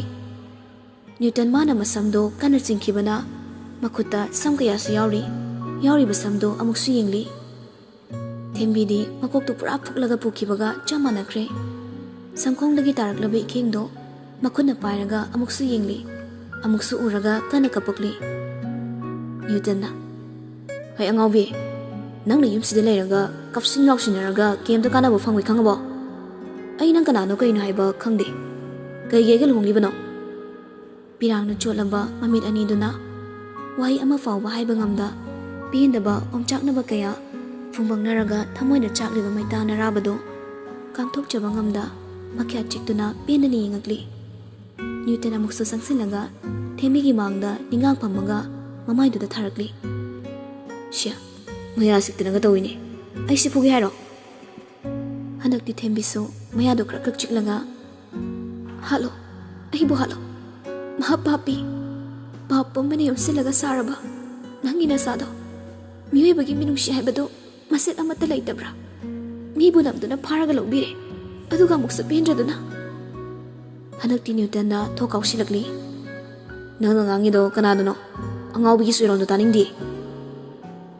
ꯅ꯭ꯌꯨꯇꯟ ꯃꯥꯅ ꯃꯁꯝꯗꯣ ꯀꯟꯅ ꯆꯤꯡꯈꯤꯕꯅ ꯃꯈꯨꯠꯇ ꯁꯝ ꯀꯌꯥꯁꯨ ꯌꯥꯎꯔꯤ꯫ ꯌꯥꯎꯔꯤꯕ ꯁꯝꯗꯣ ꯑꯃꯨꯛꯁꯨ ꯌꯦꯡꯂꯤ꯫ ꯊꯦꯝꯕꯤꯗꯤ ꯃꯀꯣꯛꯇꯨ ꯄꯨꯔꯥ ꯐꯨꯛꯂꯒ ꯄꯨꯈꯤꯕꯒ ꯆꯞ ꯃꯥꯟꯅꯈ꯭ꯔꯦ꯫ ꯁꯝꯈꯣꯡꯗꯒꯤ ꯇꯥꯔꯛꯂꯕ ꯏꯈꯦꯡꯗꯣ ꯃꯈꯨꯠꯅ ꯄꯥꯏꯔꯒ ꯑꯃꯨꯛꯁꯨ ꯌꯦꯡꯂꯤ, ꯑꯃꯨꯛꯁꯨ ꯎꯔꯒ ꯀꯟꯅ ꯀꯞꯄꯛꯂꯤ꯫ ꯅ꯭ꯌꯨꯇꯟꯅ, "ꯍꯩ ꯑꯉꯥꯎꯕꯤ, ꯅꯪꯅ ꯌꯨꯝꯁꯤꯗ ꯂꯩꯔꯒ ꯀꯞꯁꯤꯟ ꯂꯥꯎꯁꯤꯟꯅꯔꯒ ꯀꯩꯝꯇ ꯀꯥꯟꯅꯕ ꯐꯪꯉꯣꯏ, ꯈꯪꯉꯕꯣ? ꯑꯩ ꯅꯪ ꯀꯅꯥꯅꯣ ꯀꯩꯅꯣ ꯍꯥꯏꯕ ꯈꯪꯗꯦ꯫ ꯀꯩꯒꯤ ꯑꯩꯒ ꯂꯨꯍꯣꯡꯂꯤꯕꯅꯣ? ꯄꯤꯔꯥꯡꯅ ꯆꯣꯠꯂꯕ ꯃꯃꯤꯠ ꯑꯅꯤꯗꯨꯅ ꯋꯥꯍꯩ ꯑꯃ ꯐꯥꯎꯕ ꯍꯥꯏꯕ ꯉꯝꯗ, ꯄꯦꯟꯗꯕ ꯑꯣꯝꯆꯥꯛꯅꯕ ꯀꯌꯥ ꯐꯨꯡꯕꯪꯅꯔꯒ ꯊꯃꯣꯏꯅ ꯆꯥꯛꯂꯤꯕ ꯃꯩꯇꯥꯟ ꯑꯔꯥꯕꯗꯨ ꯀꯥꯡꯊꯣꯛꯆꯕ ꯉꯝꯗ ꯃꯈ꯭ꯌꯥꯠ ꯆꯤꯛꯇꯨꯅ ꯄꯦꯟꯗꯅ ꯌꯦꯡꯉꯛꯂꯤ꯫ ꯅ꯭ꯌꯨꯇꯟ ꯑꯃꯨꯛꯁꯨ ꯆꯪꯁꯤꯜꯂꯒ ꯊꯦꯝꯕꯤꯒꯤ ꯃꯥꯡꯗ ꯅꯤꯡꯉꯥꯡ ꯐꯝꯃꯒ ꯃꯃꯥꯏꯗꯨꯗ ꯊꯥꯔꯛꯂꯤ꯫ "ꯁꯤꯌꯥ, ꯃꯌꯥ ꯁꯤꯛꯇꯅꯒ ꯇꯧꯏꯅꯦ꯫ ꯑꯩꯁꯤ ꯐꯨꯒꯦ ꯍꯥꯏꯔꯣ?" ꯍꯟꯗꯛꯇꯤ ꯊꯦꯝꯕꯤꯁꯨ ꯃꯌꯥꯗꯨ ꯈ꯭ꯔꯛ ꯈ꯭ꯔꯛ ꯆꯤꯛꯂꯒ, "ꯍꯥꯠꯂꯣ, ꯑꯩꯕꯨ ꯍꯥꯠꯂꯣ꯫ ꯃꯍꯥ ꯄꯥꯄꯤ, ꯄꯥꯞ ꯄꯨꯝꯕꯅ ꯌꯣꯝꯁꯤꯜꯂꯒ ꯁꯥꯔꯕ ꯅꯪꯒꯤ ꯅꯁꯥꯗꯣ ꯃꯤꯑꯣꯏꯕꯒꯤ ꯃꯤꯅꯨꯡꯁꯤ ꯍꯥꯏꯕꯗꯨ ꯃꯁꯦꯠ ꯑꯃꯠꯇ ꯂꯩꯇꯕ꯭ꯔꯥ? ꯃꯤꯕꯨ ꯅꯝꯗꯨꯅ ꯐꯥꯔꯒ ꯂꯧꯕꯤꯔꯦ, ꯑꯗꯨꯒ ꯑꯃꯨꯛꯁꯨ ꯄꯦꯟꯗ꯭ꯔꯗꯨꯅ?" ꯍꯟꯗꯛꯇꯤ ꯅ꯭ꯌꯨꯇꯟꯗ ꯊꯣꯛ ꯀꯥꯎꯁꯤꯜꯂꯛꯂꯤ꯫ "ꯅꯪꯅ ꯉꯥꯡꯉꯤꯗꯣ ꯀꯅꯥꯗꯅꯣ? ꯑꯉꯥꯎꯕꯤꯒꯤ ꯁꯨꯏꯔꯣꯟꯗꯣ ꯇꯥꯅꯤꯡꯗꯦ꯫"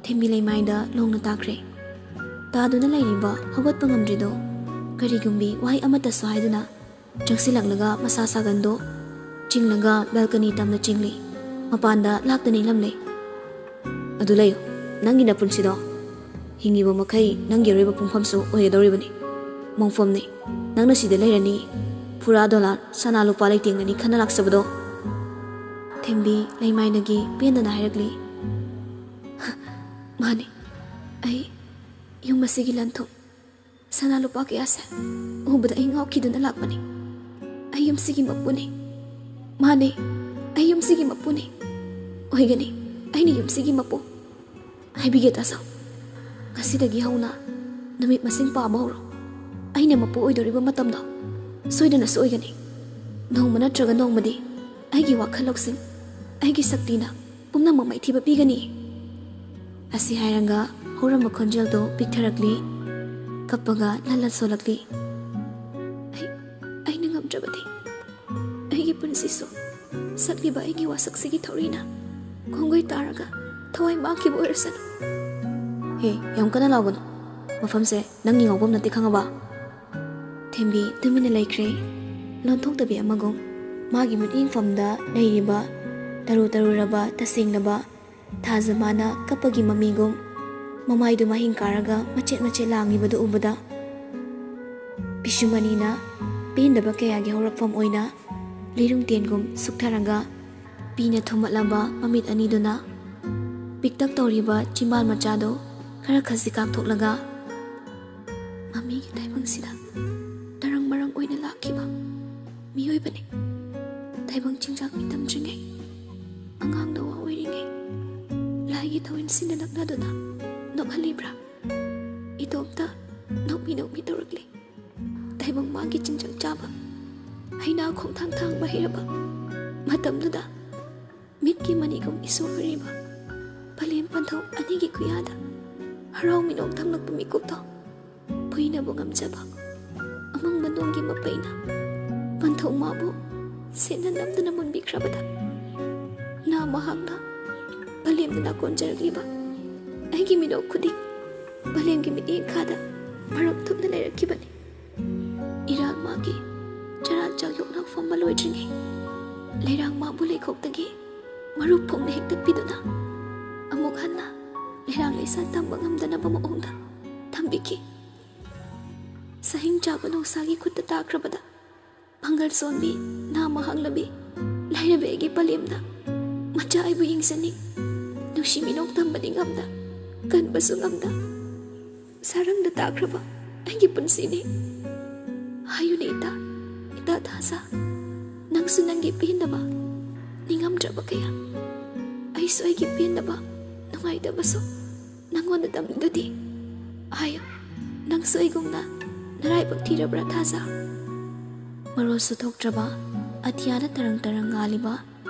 ꯊꯦꯝꯕꯤ ꯂꯩꯃꯥꯏꯗ ꯂꯣꯡꯅ ꯇꯥꯈ꯭ꯔꯦ꯫ ꯇꯥꯗꯨꯅ ꯂꯩꯔꯤꯕ ꯍꯧꯒꯠꯄ ꯉꯝꯗ꯭ꯔꯤꯗꯣ ꯀꯔꯤꯒꯨꯝꯕꯤ ꯋꯥꯍꯩ ꯑꯃꯠꯇꯁꯨ ꯍꯥꯏꯗꯨꯅ ꯆꯪꯁꯤꯜꯂꯛꯂꯒ ꯃꯁꯥ ꯁꯥꯒꯟꯗꯣ ꯆꯤꯡꯂꯒ ꯕꯦꯜꯀꯅꯤ ꯇꯝꯅ ꯆꯤꯡꯂꯤ꯫ ꯃꯄꯥꯟꯗ ꯂꯥꯛꯇꯅ ꯏꯜꯂꯝꯂꯦ꯫ "ꯑꯗꯨ ꯂꯩꯌꯨ, ꯅꯪꯒꯤ ꯅꯄꯨꯟꯁꯤꯗꯣ ꯍꯤꯡꯉꯤꯕ ꯃꯈꯩ ꯅꯪꯒꯤ ꯑꯔꯣꯏꯕ ꯄꯨꯡꯐꯝꯁꯨ ꯑꯣꯏꯒꯗꯧꯔꯤꯕꯅꯤ꯫ ꯃꯣꯡꯐꯝꯅꯤ꯫ ꯅꯪꯅ ꯁꯤꯗ ꯂꯩꯔꯅꯤ꯫ ꯐꯨꯔꯥ ꯗꯣꯂꯥꯟ, ꯁꯅꯥ ꯂꯨꯄꯥ ꯂꯩꯇꯦꯡꯅꯅꯤ ꯈꯟꯅ ꯂꯥꯛꯆꯕꯗꯣ꯫" ꯊꯦꯝꯕꯤ ꯂꯩꯃꯥꯏꯗꯒꯤ ꯄꯦꯟꯗꯅ ꯍꯥꯏꯔꯛꯂꯤ꯫ "ꯃꯥꯅꯤ, ꯑꯩ ꯌꯨꯝ ꯑꯁꯤꯒꯤ ꯂꯟ ꯊꯨꯝ, ꯁꯅꯥ ꯂꯨꯄꯥ ꯀꯌꯥꯁꯦ ꯎꯕꯗ ꯑꯩ ꯉꯥꯎꯈꯤꯗꯨꯅ ꯂꯥꯛꯄꯅꯤ꯫ ꯑꯩ ꯌꯨꯝꯁꯤꯒꯤ ꯃꯄꯨꯅꯤ꯫ ꯃꯥꯅꯦ, ꯑꯩ ꯌꯨꯝꯁꯤꯒꯤ ꯃꯄꯨꯅꯤ꯫ ꯑꯣꯏꯒꯅꯤ, ꯑꯩꯅ ꯌꯨꯝꯁꯤꯒꯤ ꯃꯄꯨ꯫ ꯍꯥꯏꯕꯤꯒꯦ ꯇꯥꯖꯧ, ꯉꯁꯤꯗꯒꯤ ꯍꯧꯅ ꯅꯨꯃꯤꯠ ꯃꯁꯤꯡ ꯄꯥꯕ ꯍꯧꯔꯣ꯫ ꯑꯩꯅ ꯃꯄꯨ ꯑꯣꯏꯗꯣꯔꯤꯕ ꯃꯇꯝꯗꯣ ꯁꯣꯏꯗꯅ ꯁꯣꯏꯒꯅꯤ꯫ ꯅꯣꯡꯃ ꯅꯠꯇ꯭ꯔꯒ ꯅꯣꯡꯃꯗꯤ ꯑꯩꯒꯤ ꯋꯥꯈꯜ ꯂꯧꯁꯤꯡ, ꯑꯩꯒꯤ ꯁꯛꯇꯤꯅ ꯄꯨꯝꯅꯃꯛ ꯃꯥꯏꯊꯤꯕ ꯄꯤꯒꯅꯤ꯫" ꯑꯁꯤ ꯍꯥꯏꯔꯒ ꯍꯧꯔꯝꯕ ꯈꯣꯟꯖꯦꯜꯗꯣ ꯄꯤꯛꯊꯔꯛꯂꯤ꯫ ꯀꯞꯄꯒ ꯂꯜꯂ ꯁꯣꯜꯂꯛꯂꯤ꯫ "ꯑꯩ, ꯑꯩꯅ ꯉꯝꯗ꯭ꯔꯕꯗꯤ ꯑꯩꯒꯤ ꯄꯨꯟꯁꯤꯁꯨ ꯁꯛꯂꯤꯕ ꯑꯩꯒꯤ ꯋꯥꯁꯛꯁꯤꯒꯤ ꯊꯧꯔꯤꯅ ꯈꯣꯡꯒꯣꯏ ꯇꯥꯔꯒ ꯊꯋꯥꯏ ꯃꯥꯡꯈꯤꯕ ꯑꯣꯏꯔꯁꯅꯨ꯫" "ꯍꯦ, ꯌꯥꯝ ꯀꯟꯅ ꯂꯥꯎꯒꯅꯨ꯫ ꯃꯐꯝꯁꯦ ꯅꯪꯒꯤ ꯉꯥꯎꯐꯝ ꯅꯠꯇꯦ, ꯈꯪꯉꯕ?" ꯊꯦꯝꯕꯤ ꯇꯨꯃꯤꯟꯅ ꯂꯩꯈ꯭ꯔꯦ꯫ ꯂꯣꯟꯊꯣꯛꯇꯕꯤ ꯑꯃꯒꯨꯝ ꯃꯥꯒꯤ ꯃꯤꯠꯌꯦꯡꯐꯝꯗ ꯂꯩꯔꯤꯕ ꯇꯔꯨ ꯇꯔꯨꯔꯕ, ꯇꯁꯦꯡꯂꯕ ꯊꯥꯖ ꯃꯥꯅ ꯀꯞꯄꯒꯤ ꯃꯃꯤꯒꯨꯝ ꯃꯃꯥꯏꯗꯨ ꯃꯍꯤꯡ ꯀꯥꯔꯒ ꯃꯆꯦꯠ ꯃꯆꯦꯠ ꯂꯥꯡꯉꯤꯕꯗꯨ ꯎꯕꯗ, ꯄꯤꯁꯨꯃꯅꯤꯅ ꯄꯦꯟꯗꯕ ꯀꯌꯥꯒꯤ ꯍꯧꯔꯛꯐꯝ ꯑꯣꯏꯅ ꯂꯤꯔꯨꯡ ꯇꯦꯟꯒꯨꯝ ꯁꯨꯛꯊꯔꯒ ꯄꯤꯅ ꯊꯨꯝꯃꯠꯂꯕ ꯃꯃꯤꯠ ꯑꯅꯤꯗꯨꯅ ꯄꯤꯛꯇꯛ ꯇꯧꯔꯤꯕ ꯆꯤꯝꯕꯥꯜ ꯃꯆꯥꯗꯨ ꯈꯔ ꯈꯖꯤꯛ ꯀꯥꯛꯊꯣꯛꯂꯒ, "ꯃꯃꯤꯒꯤ ꯇꯥꯏꯕꯪꯁꯤꯗ ꯇꯔꯪ ꯃꯔꯪ ꯑꯣꯏꯅ ꯂꯥꯛꯈꯤꯕ ꯃꯤꯑꯣꯏꯕꯅꯤ꯫ ꯇꯥꯏꯕꯪ ꯆꯤꯟꯖꯥꯛ ꯃꯤ ꯇꯝꯗ꯭ꯔꯤꯉꯩ, ꯑꯉꯥꯡꯗ ꯋꯥ ꯑꯣꯏꯔꯤꯉꯩ, ꯂꯥꯏꯒꯤ ꯊꯧꯋꯤꯟꯁꯤꯡꯅ ꯂꯛꯅꯗꯨꯅ ꯅꯣꯛꯍꯜꯂꯤꯕ꯭ꯔꯥ? ꯏꯇꯣꯝꯇ ꯅꯣꯛꯃꯤ ꯅꯣꯛꯃꯤ ꯇꯧꯔꯛꯂꯤ꯫ ꯇꯥꯏꯕꯪ ꯃꯥꯒꯤ ꯆꯤꯟꯖꯥꯛ ꯆꯥꯕ, ꯍꯩꯅꯥ ꯈꯣꯡꯊꯥꯡ ꯊꯥꯡꯕ ꯍꯩꯔꯕ ꯃꯇꯝꯗꯨꯗ ꯃꯤꯠꯀꯤ ꯃꯅꯤꯒꯨꯝ ꯏꯁꯨ ꯍꯨꯔꯤꯕ ꯄꯂꯦꯝ ꯄꯟꯊꯧ ꯑꯅꯤꯒꯤ ꯈꯨꯌꯥꯗ ꯍꯔꯥꯎ ꯃꯤꯅꯣꯛ ꯊꯝꯂꯛꯄ ꯃꯤꯀꯨꯞꯇꯣ ꯐꯨꯏꯅꯕꯨ ꯉꯝꯖꯕ ꯑꯃꯪꯕ ꯅꯣꯡꯒꯤ ꯃꯄꯩꯅ ꯄꯟꯊꯧ ꯃꯥꯕꯨ ꯁꯦꯠꯅ ꯅꯝꯗꯨꯅ ꯃꯨꯟꯕꯤꯈ꯭ꯔꯕꯗ, ꯅꯥ ꯃꯍꯥꯛꯅ ꯄꯂꯦꯝꯗ ꯅꯥꯀꯣꯟꯖꯔꯛꯂꯤꯕ ꯑꯩꯒꯤ ꯃꯤꯅꯣꯛ ꯈꯨꯗꯤꯡ ꯄꯂꯦꯝꯒꯤ ꯃꯤꯠꯌꯦꯡ ꯈꯥꯗ ꯃꯔꯨꯞ ꯊꯨꯞꯅ ꯂꯩꯔꯛꯈꯤꯕꯅꯤ꯫ ꯏꯔꯥꯜ ꯃꯥꯒꯤ ꯆꯔꯥ ꯆꯥꯛ ꯌꯣꯛꯅ ꯐꯝꯕ ꯂꯣꯏꯗ꯭ꯔꯤꯉꯩ, ꯂꯩꯔꯥꯡ ꯃꯥꯕꯨ ꯂꯩꯈꯣꯛꯇꯒꯤ ꯃꯔꯨꯞ ꯐꯣꯡꯅ ꯍꯦꯛꯇꯠꯄꯤꯗꯨꯅ ꯑꯃꯨꯛ ꯍꯟꯅ ꯂꯩꯔꯥꯡ ꯂꯩꯁꯥ ꯇꯝꯕ ꯉꯝꯗꯅꯕ ꯃꯑꯣꯡꯗ ꯊꯝꯕꯤꯈꯤ꯫ ꯁꯍꯤꯡ ꯆꯥꯕ ꯅꯣꯡꯁꯥꯒꯤ ꯈꯨꯠꯇ ꯇꯥꯈ꯭ꯔꯕꯗ, ꯄꯥꯡꯒꯜ ꯁꯣꯟꯕꯤ, ꯅꯥ ꯃꯍꯥꯛꯂꯕꯤ, ꯂꯥꯏꯔꯕꯤ ꯑꯩꯒꯤ ꯄꯂꯦꯝꯗ ꯃꯆꯥ ꯑꯩꯕꯨ ꯌꯦꯡꯖꯅꯤꯡ, ꯅꯨꯡꯁꯤ ꯃꯤꯅꯣꯛ ꯇꯝꯕꯗꯤ ꯉꯝꯗ, ꯀꯟꯕꯁꯨ ꯉꯝꯗ, ꯁꯥꯔꯪꯗ ꯇꯥꯈ꯭ꯔꯕ ꯑꯩꯒꯤ ꯄꯨꯟꯁꯤꯅꯤ꯫ ꯍꯥꯏꯌꯨꯅꯦ ꯏꯇꯥ, ꯏꯇꯥ ꯊꯥꯖ, ꯅꯪꯁꯨ ꯅꯪꯒꯤ ꯄꯦꯟꯗꯕ, ꯅꯤꯡꯉꯝꯗ꯭ꯔꯕ ꯀꯌꯥ, ꯑꯩꯁꯨ ꯑꯩꯒꯤ ꯄꯦꯟꯗꯕ, ꯅꯨꯡꯉꯥꯏꯇꯕꯁꯨ ꯅꯪꯉꯣꯟꯗ ꯇꯝꯂꯤꯗꯨꯗꯤ꯫ ꯍꯥꯏꯌꯨ, ꯅꯪꯁꯨ ꯑꯩꯒꯨꯝꯅ ꯅꯔꯥꯏꯕꯛ ꯊꯤꯔꯕ꯭ꯔꯥ ꯊꯥꯖ?" ꯃꯔꯣꯜꯁꯨ ꯊꯣꯛꯇ꯭ꯔꯕ ꯑꯇꯤꯌꯥꯗ ꯇꯔꯪ ꯇꯔꯪ ꯉꯥꯜꯂꯤꯕ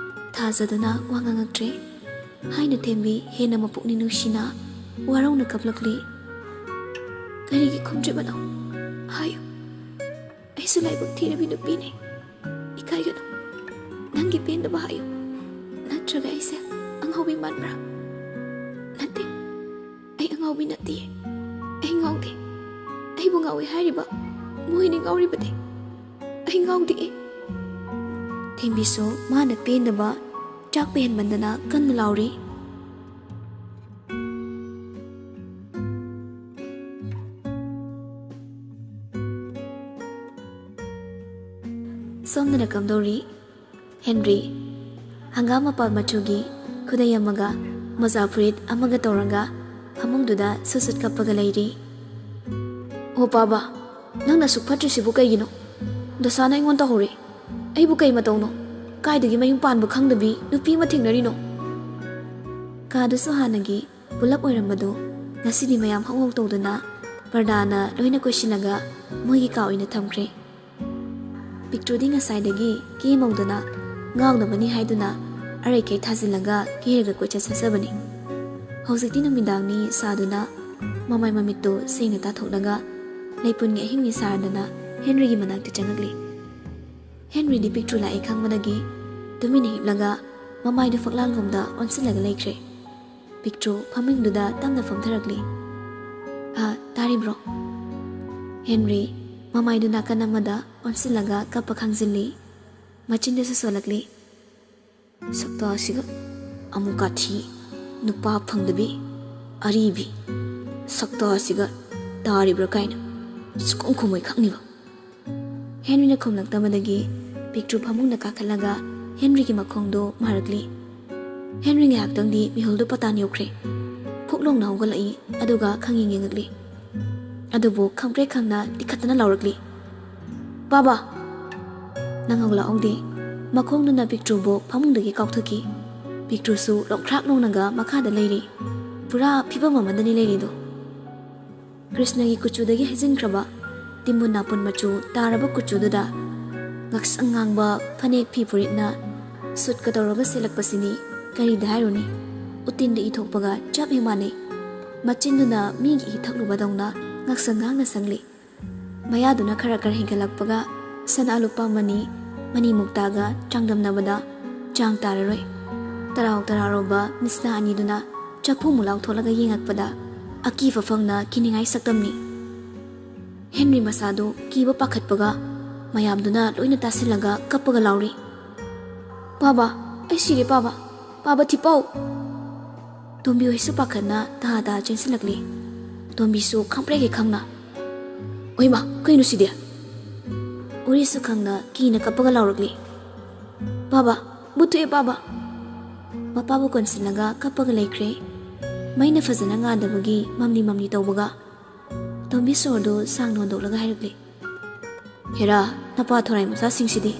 ꯊꯥꯖꯗꯨꯅ ꯋꯥ ꯉꯥꯡꯉꯛꯇ꯭ꯔꯦ꯫ ꯍꯥꯏꯅ ꯊꯦꯝꯕꯤ ꯍꯦꯟꯅ ꯃꯄꯨꯛꯅꯤꯡ ꯅꯨꯡꯁꯤꯅ ꯋꯥꯔꯧꯅ ꯀꯞꯂꯛꯂꯤ꯫ "ꯀꯔꯤꯒꯤ ꯈꯨꯝꯗ꯭ꯔꯤꯕꯅꯣ? ꯍꯥꯏꯌꯨ꯫ ꯑꯩꯁꯨ ꯂꯥꯏꯕꯛ ꯊꯤꯔꯕꯤ ꯅꯨꯄꯤꯅꯤ꯫ ꯏꯀꯥꯏꯒꯅꯨ꯫ ꯅꯪꯒꯤ ꯄꯦꯟꯗꯕ ꯍꯥꯏꯌꯨ꯫ ꯅꯠꯇ꯭ꯔꯒ ꯑꯩꯁꯦ ꯑꯉꯥꯎꯕꯤ ꯃꯥꯟꯕ꯭ꯔꯥ?" "ꯅꯠꯇꯦ, ꯑꯩ ꯑꯉꯥꯎꯕꯤ ꯅꯠꯇꯤꯌꯦ꯫ ꯑꯩ ꯉꯥꯎꯗꯦ꯫ ꯑꯩꯕꯨ ꯉꯥꯎꯏ ꯍꯥꯏꯔꯤꯕ ꯃꯣꯏꯅꯤ ꯉꯥꯎꯔꯤꯕꯗꯤ꯫ ꯑꯩ ꯉꯥꯎꯗꯦ꯫" ꯊꯦꯝꯕꯤꯁꯨ ꯃꯥꯅ ꯄꯦꯟꯗꯕ ꯆꯥꯛꯄ ꯍꯦꯟꯃꯟꯗꯅ ꯀꯟꯅ ꯂꯥꯎꯔꯤ꯫ ꯁꯣꯝꯗꯅ ꯀꯝꯗꯧꯔꯤ? ꯍꯦꯟꯔꯤ, ꯍꯪꯒꯥꯝ ꯃꯄꯥꯜ ꯃꯆꯨꯒꯤ ꯈꯨꯗꯩ ꯑꯃꯒ ꯃꯣꯖꯥ ꯐꯨꯔꯤꯠ ꯑꯃꯒ ꯇꯧꯔꯒ ꯐꯃꯨꯡꯗꯨꯗ ꯁꯨꯠ ꯁꯨꯠ ꯀꯞꯄꯒ ꯂꯩꯔꯤ꯫ "ꯑꯣ ꯄꯥꯕ, ꯅꯪꯅ ꯑꯁꯨꯛ ꯐꯠꯇ꯭ꯔꯤꯁꯤꯕꯨ ꯀꯩꯒꯤꯅꯣ? ꯗꯁꯥꯅ ꯑꯩꯉꯣꯟꯗ ꯇꯧꯍꯧꯔꯦ꯫ ꯑꯩꯕꯨ ꯀꯩ ꯃꯇꯧꯅꯣ? ꯀꯥꯏꯗꯒꯤ ꯃꯌꯨꯝ ꯄꯥꯟꯕ ꯈꯪꯗꯕꯤ ꯅꯨꯄꯤ ꯑꯃ ꯊꯦꯡꯅꯔꯤꯅꯣ?" ꯀꯥꯗꯨꯁꯨ ꯍꯥꯟꯅꯒꯤ ꯄꯨꯂꯞ ꯑꯣꯏꯔꯝꯕꯗꯨ ꯉꯁꯤꯗꯤ ꯃꯌꯥꯝ ꯍꯧꯍꯧ ꯇꯧꯗꯨꯅ ꯄꯔꯗꯥꯅ ꯂꯣꯏꯅ ꯀꯣꯏꯁꯤꯜꯂꯒ ꯃꯣꯏꯒꯤ ꯀꯥ ꯑꯣꯏꯅ ꯊꯝꯈ꯭ꯔꯦ꯫ ꯄꯤꯛꯇ꯭ꯔꯨꯗꯤ ꯉꯁꯥꯏꯗꯒꯤ ꯀꯦ ꯃꯧꯗꯅ ꯉꯥꯎꯅꯕꯅꯤ ꯍꯥꯏꯗꯨꯅ ꯑꯔꯩꯈꯩ ꯊꯥꯖꯤꯜꯂꯒ ꯀꯦꯔꯒ ꯀꯣꯏꯆꯠ ꯆꯠꯆꯕꯅꯤ꯫ ꯍꯧꯖꯤꯛꯇꯤ ꯅꯨꯃꯤꯗꯥꯡꯅꯤ ꯁꯥꯗꯨꯅ ꯃꯃꯥꯏ ꯃꯃꯤꯠꯇꯨ ꯁꯦꯡꯅ ꯇꯥꯊꯣꯛꯂꯒ ꯂꯩꯄꯨꯟꯒꯤ ꯑꯍꯤꯡꯅꯤ ꯁꯥꯔꯗꯅ ꯍꯦꯟꯔꯤꯒꯤ ꯃꯅꯥꯛꯇ ꯆꯪꯉꯛꯂꯤ꯫ ꯍꯦꯟꯔꯤꯗꯤ ꯄꯤꯛꯇ꯭ꯔꯨ ꯂꯥꯛꯑꯦ ꯈꯪꯕꯗꯒꯤ ꯇꯨꯃꯤꯟꯅ ꯍꯤꯞꯂꯒ ꯃꯃꯥꯏꯗꯨ ꯐꯛꯂꯥꯡꯂꯣꯝꯗ ꯑꯣꯟꯁꯤꯜꯂꯒ ꯂꯩꯈ꯭ꯔꯦ꯫ ꯄꯤꯛꯇ꯭ꯔꯨ ꯐꯃꯨꯡꯗꯨꯗ ꯇꯞꯅ ꯐꯝꯊꯔꯛꯂꯤ꯫ "ꯑ, ꯇꯥꯔꯤꯕ꯭ꯔꯣ?" ꯍꯦꯟꯔꯤ ꯃꯃꯥꯏꯗꯨ ꯅꯥꯀꯟ ꯑꯃꯗ ꯑꯣꯟꯁꯤꯜꯂꯒ ꯀꯞꯄ ꯈꯥꯡꯖꯤꯜꯂꯤ꯫ ꯃꯆꯤꯟꯗꯁꯨ ꯁꯣꯜꯂꯛꯂꯤ꯫ "ꯁꯛꯇꯥꯁꯤꯒ ꯑꯃꯨꯛ ꯀꯥꯊꯤ, ꯅꯨꯄꯥ ꯐꯪꯗꯕꯤ, ꯑꯔꯤꯕꯤ꯫ ꯁꯛꯇꯥꯁꯤꯒ ꯇꯥꯔꯤꯕ꯭ꯔꯥ ꯀꯥꯏꯅ ꯁꯨꯈꯨꯝ ꯈꯨꯝꯃꯣꯏ ꯈꯪꯅꯤꯕ꯫" ꯍꯦꯟꯔꯤꯅ ꯈꯨꯝꯂꯛꯇꯕꯗꯒꯤ ꯄꯤꯛꯇ꯭ꯔꯨ ꯐꯃꯨꯡꯗ ꯀꯥꯈꯠꯂꯒ ꯍꯦꯟꯔꯤꯒꯤ ꯃꯈꯣꯡꯗꯣ ꯃꯥꯔꯛꯂꯤ꯫ ꯍꯦꯟꯔꯤ ꯉꯥꯏꯍꯥꯛꯇꯪꯗꯤ ꯃꯤꯍꯨꯜꯗꯨ ꯄꯇꯥꯟ ꯌꯧꯈ꯭ꯔꯦ꯫ ꯐꯨꯛ ꯂꯣꯡꯅ ꯍꯧꯒꯠꯂꯛꯏ, ꯑꯗꯨꯒ ꯈꯪꯌꯦꯡ ꯌꯦꯡꯉꯛꯂꯤ꯫ ꯑꯗꯨꯕꯨ ꯈꯪꯄ꯭ꯔꯦꯛ ꯈꯪꯅ ꯇꯤꯈꯠꯇꯅ ꯂꯥꯎꯔꯛꯂꯤ, "ꯄꯥꯕ!" ꯅꯪꯍꯧ ꯂꯥꯛꯍꯧꯗꯦ꯫ ꯃꯈꯣꯡꯗꯨꯅ ꯄꯤꯛꯇ꯭ꯔꯨꯕꯨ ꯐꯃꯨꯡꯗꯒꯤ ꯀꯥꯎꯊꯣꯛꯈꯤ꯫ ꯄꯤꯛꯇ꯭ꯔꯨꯁꯨ ꯂꯣꯡꯈ꯭ꯔꯥꯛ ꯂꯣꯡꯅꯒ ꯃꯈꯥꯗ ꯂꯩꯔꯤ꯫ ꯄꯨꯔꯥ ꯐꯤꯕꯝ ꯑꯃꯗꯅꯤ ꯂꯩꯔꯤꯗꯣ꯫ ꯀ꯭ꯔꯤꯁꯅꯒꯤ ꯀꯨꯆꯨꯗꯒꯤ ꯍꯩꯖꯤꯟꯈ꯭ꯔꯕ ꯇꯤꯝꯕꯨ ꯅꯥꯄꯨꯟ ꯃꯆꯨ ꯇꯥꯔꯕ ꯀꯨꯆꯨꯗꯨꯗ ꯉꯛꯁꯪ ꯉꯥꯡꯕ ꯐꯅꯦꯛ ꯐꯤ ꯐꯨꯔꯤꯠꯅ ꯁꯨꯠꯀ ꯇꯧꯔꯒ ꯁꯦꯠꯂꯛꯄꯁꯤꯅꯤ꯫ ꯀꯔꯤꯗ ꯍꯥꯏꯔꯨꯅꯤ, ꯎꯇꯤꯟꯗ ꯏ ꯊꯣꯛꯄꯒ ꯆꯞ ꯍꯦꯛ ꯃꯥꯟꯅꯩ꯫ ꯃꯆꯤꯟꯗꯨꯅ ꯃꯤꯒꯤ ꯏ ꯊꯛꯂꯨꯕꯗꯧꯅ ꯉꯛꯁꯪ ꯉꯥꯡꯅ ꯁꯪꯂꯤ꯫ ꯃꯌꯥꯗꯨꯅ ꯈꯔ ꯈꯔ ꯍꯦꯟꯒꯠꯂꯛꯄꯒ ꯁꯅꯥ ꯂꯨꯄꯥ ꯃꯅꯤ, ꯃꯅꯤ ꯃꯨꯛꯇꯥꯒ ꯆꯥꯡꯗꯝꯅꯕꯗ ꯆꯥꯡ ꯇꯥꯔꯔꯣꯏ꯫ ꯇꯔꯥꯎ ꯇꯔꯥꯎꯔꯕ ꯃꯤꯠꯁꯅꯥ ꯑꯅꯤꯗꯨꯅ ꯆꯐꯨ ꯃꯨꯛ ꯂꯥꯎꯊꯣꯛꯂꯒ ꯌꯦꯡꯉꯛꯄꯗ ꯑꯀꯤꯕ ꯐꯪꯅ ꯀꯤꯅꯤꯡꯉꯥꯏ ꯁꯛꯇꯝꯅꯤ꯫ ꯍꯦꯟꯔꯤ ꯃꯁꯥꯗꯨ ꯀꯤꯕ ꯄꯥꯈꯠꯄꯒ ꯃꯌꯥꯝꯗꯨꯅ ꯂꯣꯏꯅ ꯇꯥꯁꯤꯜꯂꯒ ꯀꯞꯄꯒ ꯂꯥꯎꯔꯤ, "ꯄꯥꯕ, ꯑꯩ ꯁꯤꯔꯦ ꯄꯥꯕ, ꯄꯥꯕ ꯊꯤꯄꯧ!" ꯇꯣꯝꯕꯤ ꯍꯣꯏꯁꯨ ꯄꯥꯈꯠꯅ ꯇꯍꯥ ꯇꯍꯥ ꯆꯦꯟꯁꯤꯜꯂꯛꯂꯤ꯫ ꯇꯣꯝꯕꯤꯁꯨ ꯈꯪꯄ꯭ꯔꯦꯛ ꯍꯦꯛ ꯈꯪꯅ, "ꯑꯣꯏꯃ, ꯀꯩꯅꯣ ꯁꯤꯗꯤ?" ꯎꯔꯤꯁꯨ ꯈꯪꯅ ꯀꯤꯅ ꯀꯞꯄꯒ ꯂꯥꯎꯔꯛꯂꯤ, "ꯕꯥꯕꯥ, ꯃꯨꯠꯊꯣꯛꯑꯦ ꯕꯥꯕꯥ!" ꯃꯄꯥꯕꯨ ꯀꯣꯟꯁꯤꯜꯂꯒ ꯀꯞꯄꯒ ꯂꯩꯈ꯭ꯔꯦ꯫ ꯃꯩꯅ ꯐꯖꯅ ꯉꯥꯟꯗꯕꯒꯤ ꯃꯝꯂꯤ ꯃꯝꯂꯤ ꯇꯧꯕꯒ ꯇꯣꯝꯕꯤ ꯁꯣꯔꯗꯨ ꯁꯥꯡꯅ ꯍꯣꯟꯗꯣꯛꯂꯒ ꯍꯥꯏꯔꯛꯂꯤ, "ꯍꯦꯔꯥ, ꯅꯄꯥ ꯊꯣꯔꯥꯏ ꯃꯆꯥꯁꯤꯡꯁꯤꯗꯤ!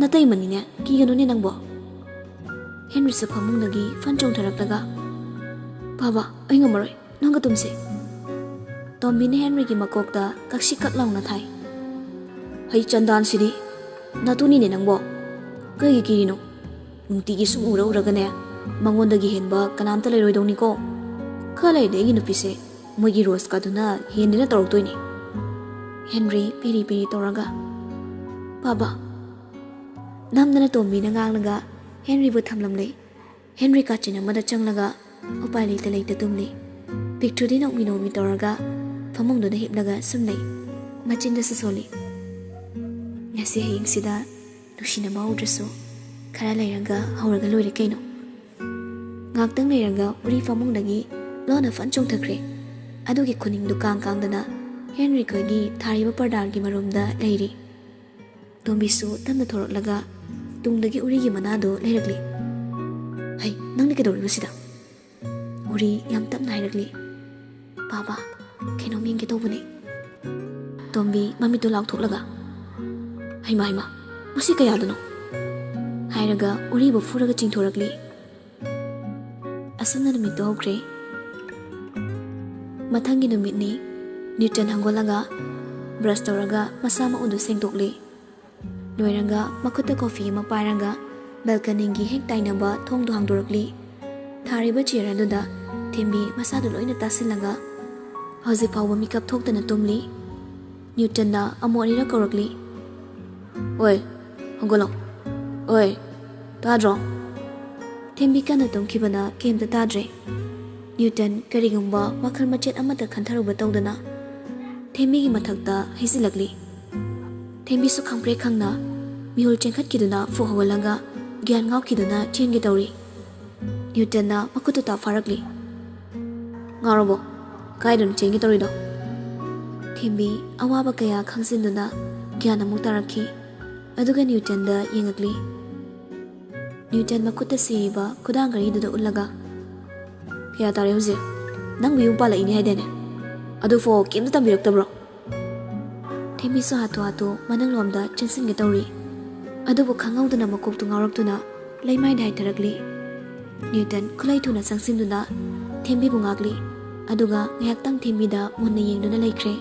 ꯅꯇꯩꯃꯅꯤꯅꯦ, ꯀꯤꯒꯅꯨꯅꯦ ꯅꯪꯕꯣ!" ꯍꯦꯟꯔꯤꯁꯨ ꯐꯃꯨꯡꯗꯒꯤ ꯐꯟ ꯆꯣꯡꯊꯔꯛꯂꯒ, "ꯕꯥꯕꯥ, ꯑꯩ ꯉꯝꯃꯔꯣꯏ, ꯅꯪꯒ ꯇꯨꯝꯁꯦ!" ꯇꯣꯝꯕꯤꯅ ꯍꯦꯟꯔꯤꯒꯤ ꯃꯀꯣꯛꯇ ꯀꯛꯁꯤ ꯀꯛ ꯂꯥꯎꯅ ꯊꯥꯏ꯫ "ꯍꯩ ꯆꯟꯗꯥꯟꯁꯤꯗꯤ! ꯅꯇꯨꯅꯤꯅꯦ ꯅꯪꯕꯣ! ꯀꯩꯒꯤ ꯀꯤꯔꯤꯅꯣ? ꯅꯨꯡꯇꯤꯒꯤ ꯁꯨꯝ ꯎꯔ ꯎꯔꯒꯅꯦ, ꯃꯉꯣꯟꯗꯒꯤ ꯍꯦꯟꯕ ꯀꯅꯥꯝꯇ ꯂꯩꯔꯣꯏꯗꯧꯅꯤꯀꯣ꯫ ꯈꯔ ꯂꯩꯔꯗꯤ ꯑꯩꯒꯤ ꯅꯨꯄꯤꯁꯦ ꯃꯣꯏꯒꯤ ꯔꯣꯁꯀꯗꯨꯅ ꯍꯦꯟꯗꯨꯅ ꯇꯧꯔꯛꯇꯣꯏꯅꯦ꯫" ꯍꯦꯟꯔꯤ ꯄꯤꯔꯤ ꯄꯤꯔꯤ ꯇꯧꯔꯒ, "ꯕꯥꯕꯥ!" ꯅꯝꯗꯅ ꯇꯣꯝꯕꯤꯅ ꯉꯥꯡꯂꯒ ꯍꯦꯟꯔꯤꯕꯨ ꯊꯝꯂꯝꯂꯦ꯫ ꯍꯦꯟꯔꯤ ꯀꯥꯆꯤꯟ ꯑꯃꯗ ꯆꯪꯂꯒ ꯎꯄꯥꯏ ꯂꯩꯇ ꯂꯩꯇ ꯇꯨꯝꯂꯤ꯫ ꯄꯤꯛꯇ꯭ꯔꯨꯗꯤ ꯅꯣꯛꯃꯤ ꯅꯣꯛꯃꯤ ꯇꯧꯔꯒ ꯐꯃꯨꯡꯗꯨꯗ ꯍꯤꯞꯂꯒ ꯁꯨꯝ ꯂꯩ꯫ ꯃꯆꯤꯟꯗꯁꯨ ꯁꯣꯜꯂꯤ꯫ "ꯉꯁꯤ ꯍꯌꯦꯡꯁꯤꯗ ꯅꯨꯡꯁꯤꯅꯕ ꯍꯧꯗ꯭ꯔꯁꯨ ꯈꯔ ꯂꯩꯔꯒ ꯍꯧꯔꯒ ꯂꯣꯏꯔꯦ ꯀꯩꯅꯣ?" ꯉꯥꯛꯇꯪ ꯂꯩꯔꯒ ꯎꯔꯤ ꯐꯃꯨꯡꯗꯒꯤ ꯂꯣꯟꯅ ꯐꯟ ꯆꯣꯡꯊꯈ꯭ꯔꯦ꯫ ꯑꯗꯨꯒꯤ ꯈꯨꯅꯤꯡꯗꯨ ꯀꯥꯡ ꯀꯥꯡꯗꯅ ꯍꯦꯟꯔꯤ ꯈꯣꯏꯒꯤ ꯊꯥꯔꯤꯕ ꯄꯔꯗꯥꯔꯒꯤ ꯃꯔꯨꯝꯗ ꯂꯩꯔꯤ꯫ ꯇꯣꯝꯕꯤꯁꯨ ꯇꯞꯅ ꯊꯣꯔꯛꯂꯒ ꯇꯨꯡꯗꯒꯤ ꯎꯔꯤꯒꯤ ꯃꯅꯥꯗꯨ ꯂꯩꯔꯛꯂꯤ꯫ "ꯍꯩ, ꯅꯪꯗꯤ ꯀꯩꯗꯧꯔꯤꯕ ꯁꯤꯗ?" ꯎꯔꯤ ꯌꯥꯝ ꯇꯞꯅ ꯍꯥꯏꯔꯛꯂꯤ, "ꯕꯥꯕꯥ, ꯀꯩꯅꯣꯝ ꯌꯦꯡꯒꯦ ꯇꯧꯕꯅꯦ꯫" ꯇꯣꯝꯕꯤ ꯃꯃꯤꯠꯇꯨ ꯂꯥꯎꯊꯣꯛꯂꯒ, "ꯍꯩꯃꯥ, ꯍꯩꯃꯥ, ꯃꯁꯤ ꯀꯌꯥꯗꯅꯣ?" ꯍꯥꯏꯔꯒ ꯎꯔꯤꯕꯨ ꯐꯨꯔꯒ ꯆꯤꯡꯊꯣꯔꯛꯂꯤ꯫ ꯑꯁꯨꯝꯅ ꯅꯨꯃꯤꯠꯇꯨ ꯍꯧꯈ꯭ꯔꯦ꯫ ꯃꯊꯪꯒꯤ ꯅꯨꯃꯤꯠꯅꯤ꯫ ꯅ꯭ꯌꯨꯇꯟ ꯍꯧꯒꯠꯂꯒ ꯕ꯭ꯔꯁ ꯇꯧꯔꯒ ꯃꯁꯥ ꯃꯎꯗꯨ ꯁꯦꯡꯗꯣꯛꯂꯤ꯫ ꯂꯣꯏꯔꯒ ꯃꯈꯨꯠꯇ ꯀꯣꯐꯤ ꯑꯃ ꯄꯥꯏꯔꯒ ꯕꯦꯜꯀꯅꯤꯒꯤ ꯍꯦꯛ ꯇꯥꯏꯅꯕ ꯊꯣꯡꯗꯨ ꯍꯥꯡꯗꯣꯔꯛꯂꯤ꯫ ꯊꯥꯔꯤꯕ ꯆꯤꯌꯔ ꯑꯗꯨꯗ ꯊꯦꯝꯕꯤ ꯃꯁꯥꯗꯨ ꯂꯣꯏꯅ ꯇꯥꯁꯤꯜꯂꯒ ꯍꯧꯖꯤꯛ ꯐꯥꯎꯕ ꯃꯤꯀꯞ ꯊꯣꯛꯇꯅ ꯇꯨꯝꯂꯤ꯫ ꯅ꯭ꯌꯨꯇꯟꯅ ꯑꯃꯨꯛ ꯑꯅꯤꯔꯛ ꯀꯧꯔꯛꯂꯤ꯫ "ꯑꯣꯏ, ꯍꯧꯒꯠꯂꯣ꯫ ꯑꯣꯏ, ꯇꯥꯗ꯭ꯔꯣ?" ꯊꯦꯝꯕꯤ ꯀꯟꯅ ꯇꯨꯝꯈꯤꯕꯅ ꯀꯩꯝꯇ ꯇꯥꯗ꯭ꯔꯦ꯫ ꯅ꯭ꯌꯨꯇꯟ ꯀꯔꯤꯒꯨꯝꯕ ꯋꯥꯈꯜ ꯃꯆꯦꯠ ꯑꯃꯠꯇ ꯈꯟꯊꯔꯨꯕ ꯇꯧꯗꯅ ꯊꯦꯝꯕꯤꯒꯤ ꯃꯊꯛꯇ ꯍꯩꯖꯤꯜꯂꯛꯂꯤ꯫ ꯊꯦꯝꯕꯤꯁꯨ ꯈꯪꯄ꯭ꯔꯦꯛ ꯈꯪꯅ ꯃꯤꯍꯨꯜ ꯆꯦꯟꯈꯠꯈꯤꯗꯨꯅ ꯐꯨꯛ ꯍꯧꯒꯠꯂꯒ ꯒ꯭ꯌꯥꯟ ꯉꯥꯎꯈꯤꯗꯨꯅ ꯆꯦꯟꯒꯦ ꯇꯧꯔꯤ꯫ ꯅ꯭ꯌꯨꯇꯟꯅ ꯃꯈꯨꯠꯇꯨ ꯇꯥ ꯐꯥꯔꯛꯂꯤ꯫ "ꯉꯥꯎꯔꯕꯣ? ꯀꯥꯏꯗꯅꯣ ꯆꯦꯟꯒꯦ ꯇꯧꯔꯤꯗꯣ?" ꯊꯦꯝꯕꯤ ꯑꯋꯥꯕ ꯀꯌꯥ ꯈꯪꯖꯤꯟꯗꯨꯅ ꯒ꯭ꯌꯥꯟ ꯑꯃꯨꯛ ꯇꯥꯔꯛꯈꯤ꯫ ꯑꯗꯨꯒ ꯅ꯭ꯌꯨꯇꯟꯗ ꯌꯦꯡꯉꯛꯂꯤ꯫ ꯅ꯭ꯌꯨꯇꯟ ꯃꯈꯨꯠꯇ ꯁꯤꯔꯤꯕ ꯈꯨꯗꯥꯡ ꯘꯔꯤꯗꯨꯗ ꯎꯠꯂꯒ, "ꯀꯌꯥ ꯇꯥꯔꯦ ꯍꯧꯖꯤꯛ? ꯅꯪꯕꯨ ꯌꯨꯝ ꯄꯥꯜꯂꯛꯏꯅꯦ ꯍꯥꯏꯗꯥꯏꯅꯦ? ꯑꯗꯨꯐꯥꯎ ꯀꯩꯝꯇ ꯇꯝꯕꯤꯔꯛꯇꯕ꯭ꯔꯣ?" ꯊꯦꯝꯕꯤꯁꯨ ꯍꯥꯊꯨ ꯍꯥꯊꯨ ꯃꯅꯤꯡꯂꯣꯝꯗ ꯆꯦꯟꯁꯤꯟꯒꯦ ꯇꯧꯔꯤ꯫ ꯑꯗꯨꯕꯨ ꯈꯪꯍꯧꯗꯅ ꯃꯀꯣꯛꯇꯨ ꯉꯥꯎꯔꯛꯇꯨꯅ ꯂꯩꯃꯥꯏꯗ ꯍꯥꯏꯊꯔꯛꯂꯤ꯫ ꯅ꯭ꯌꯨꯇꯟ ꯈꯨꯠꯂꯥꯏ ꯊꯨꯅ ꯆꯪꯁꯤꯟꯗꯨꯅ ꯊꯦꯝꯕꯤꯕꯨ ꯉꯥꯛꯂꯤ꯫ ꯑꯗꯨꯒ ꯉꯥꯏꯍꯥꯛꯇꯪ ꯊꯦꯝꯕꯤꯗ ꯃꯨꯟꯅ ꯌꯦꯡꯗꯨꯅ ꯂꯩꯈ꯭ꯔꯦ꯫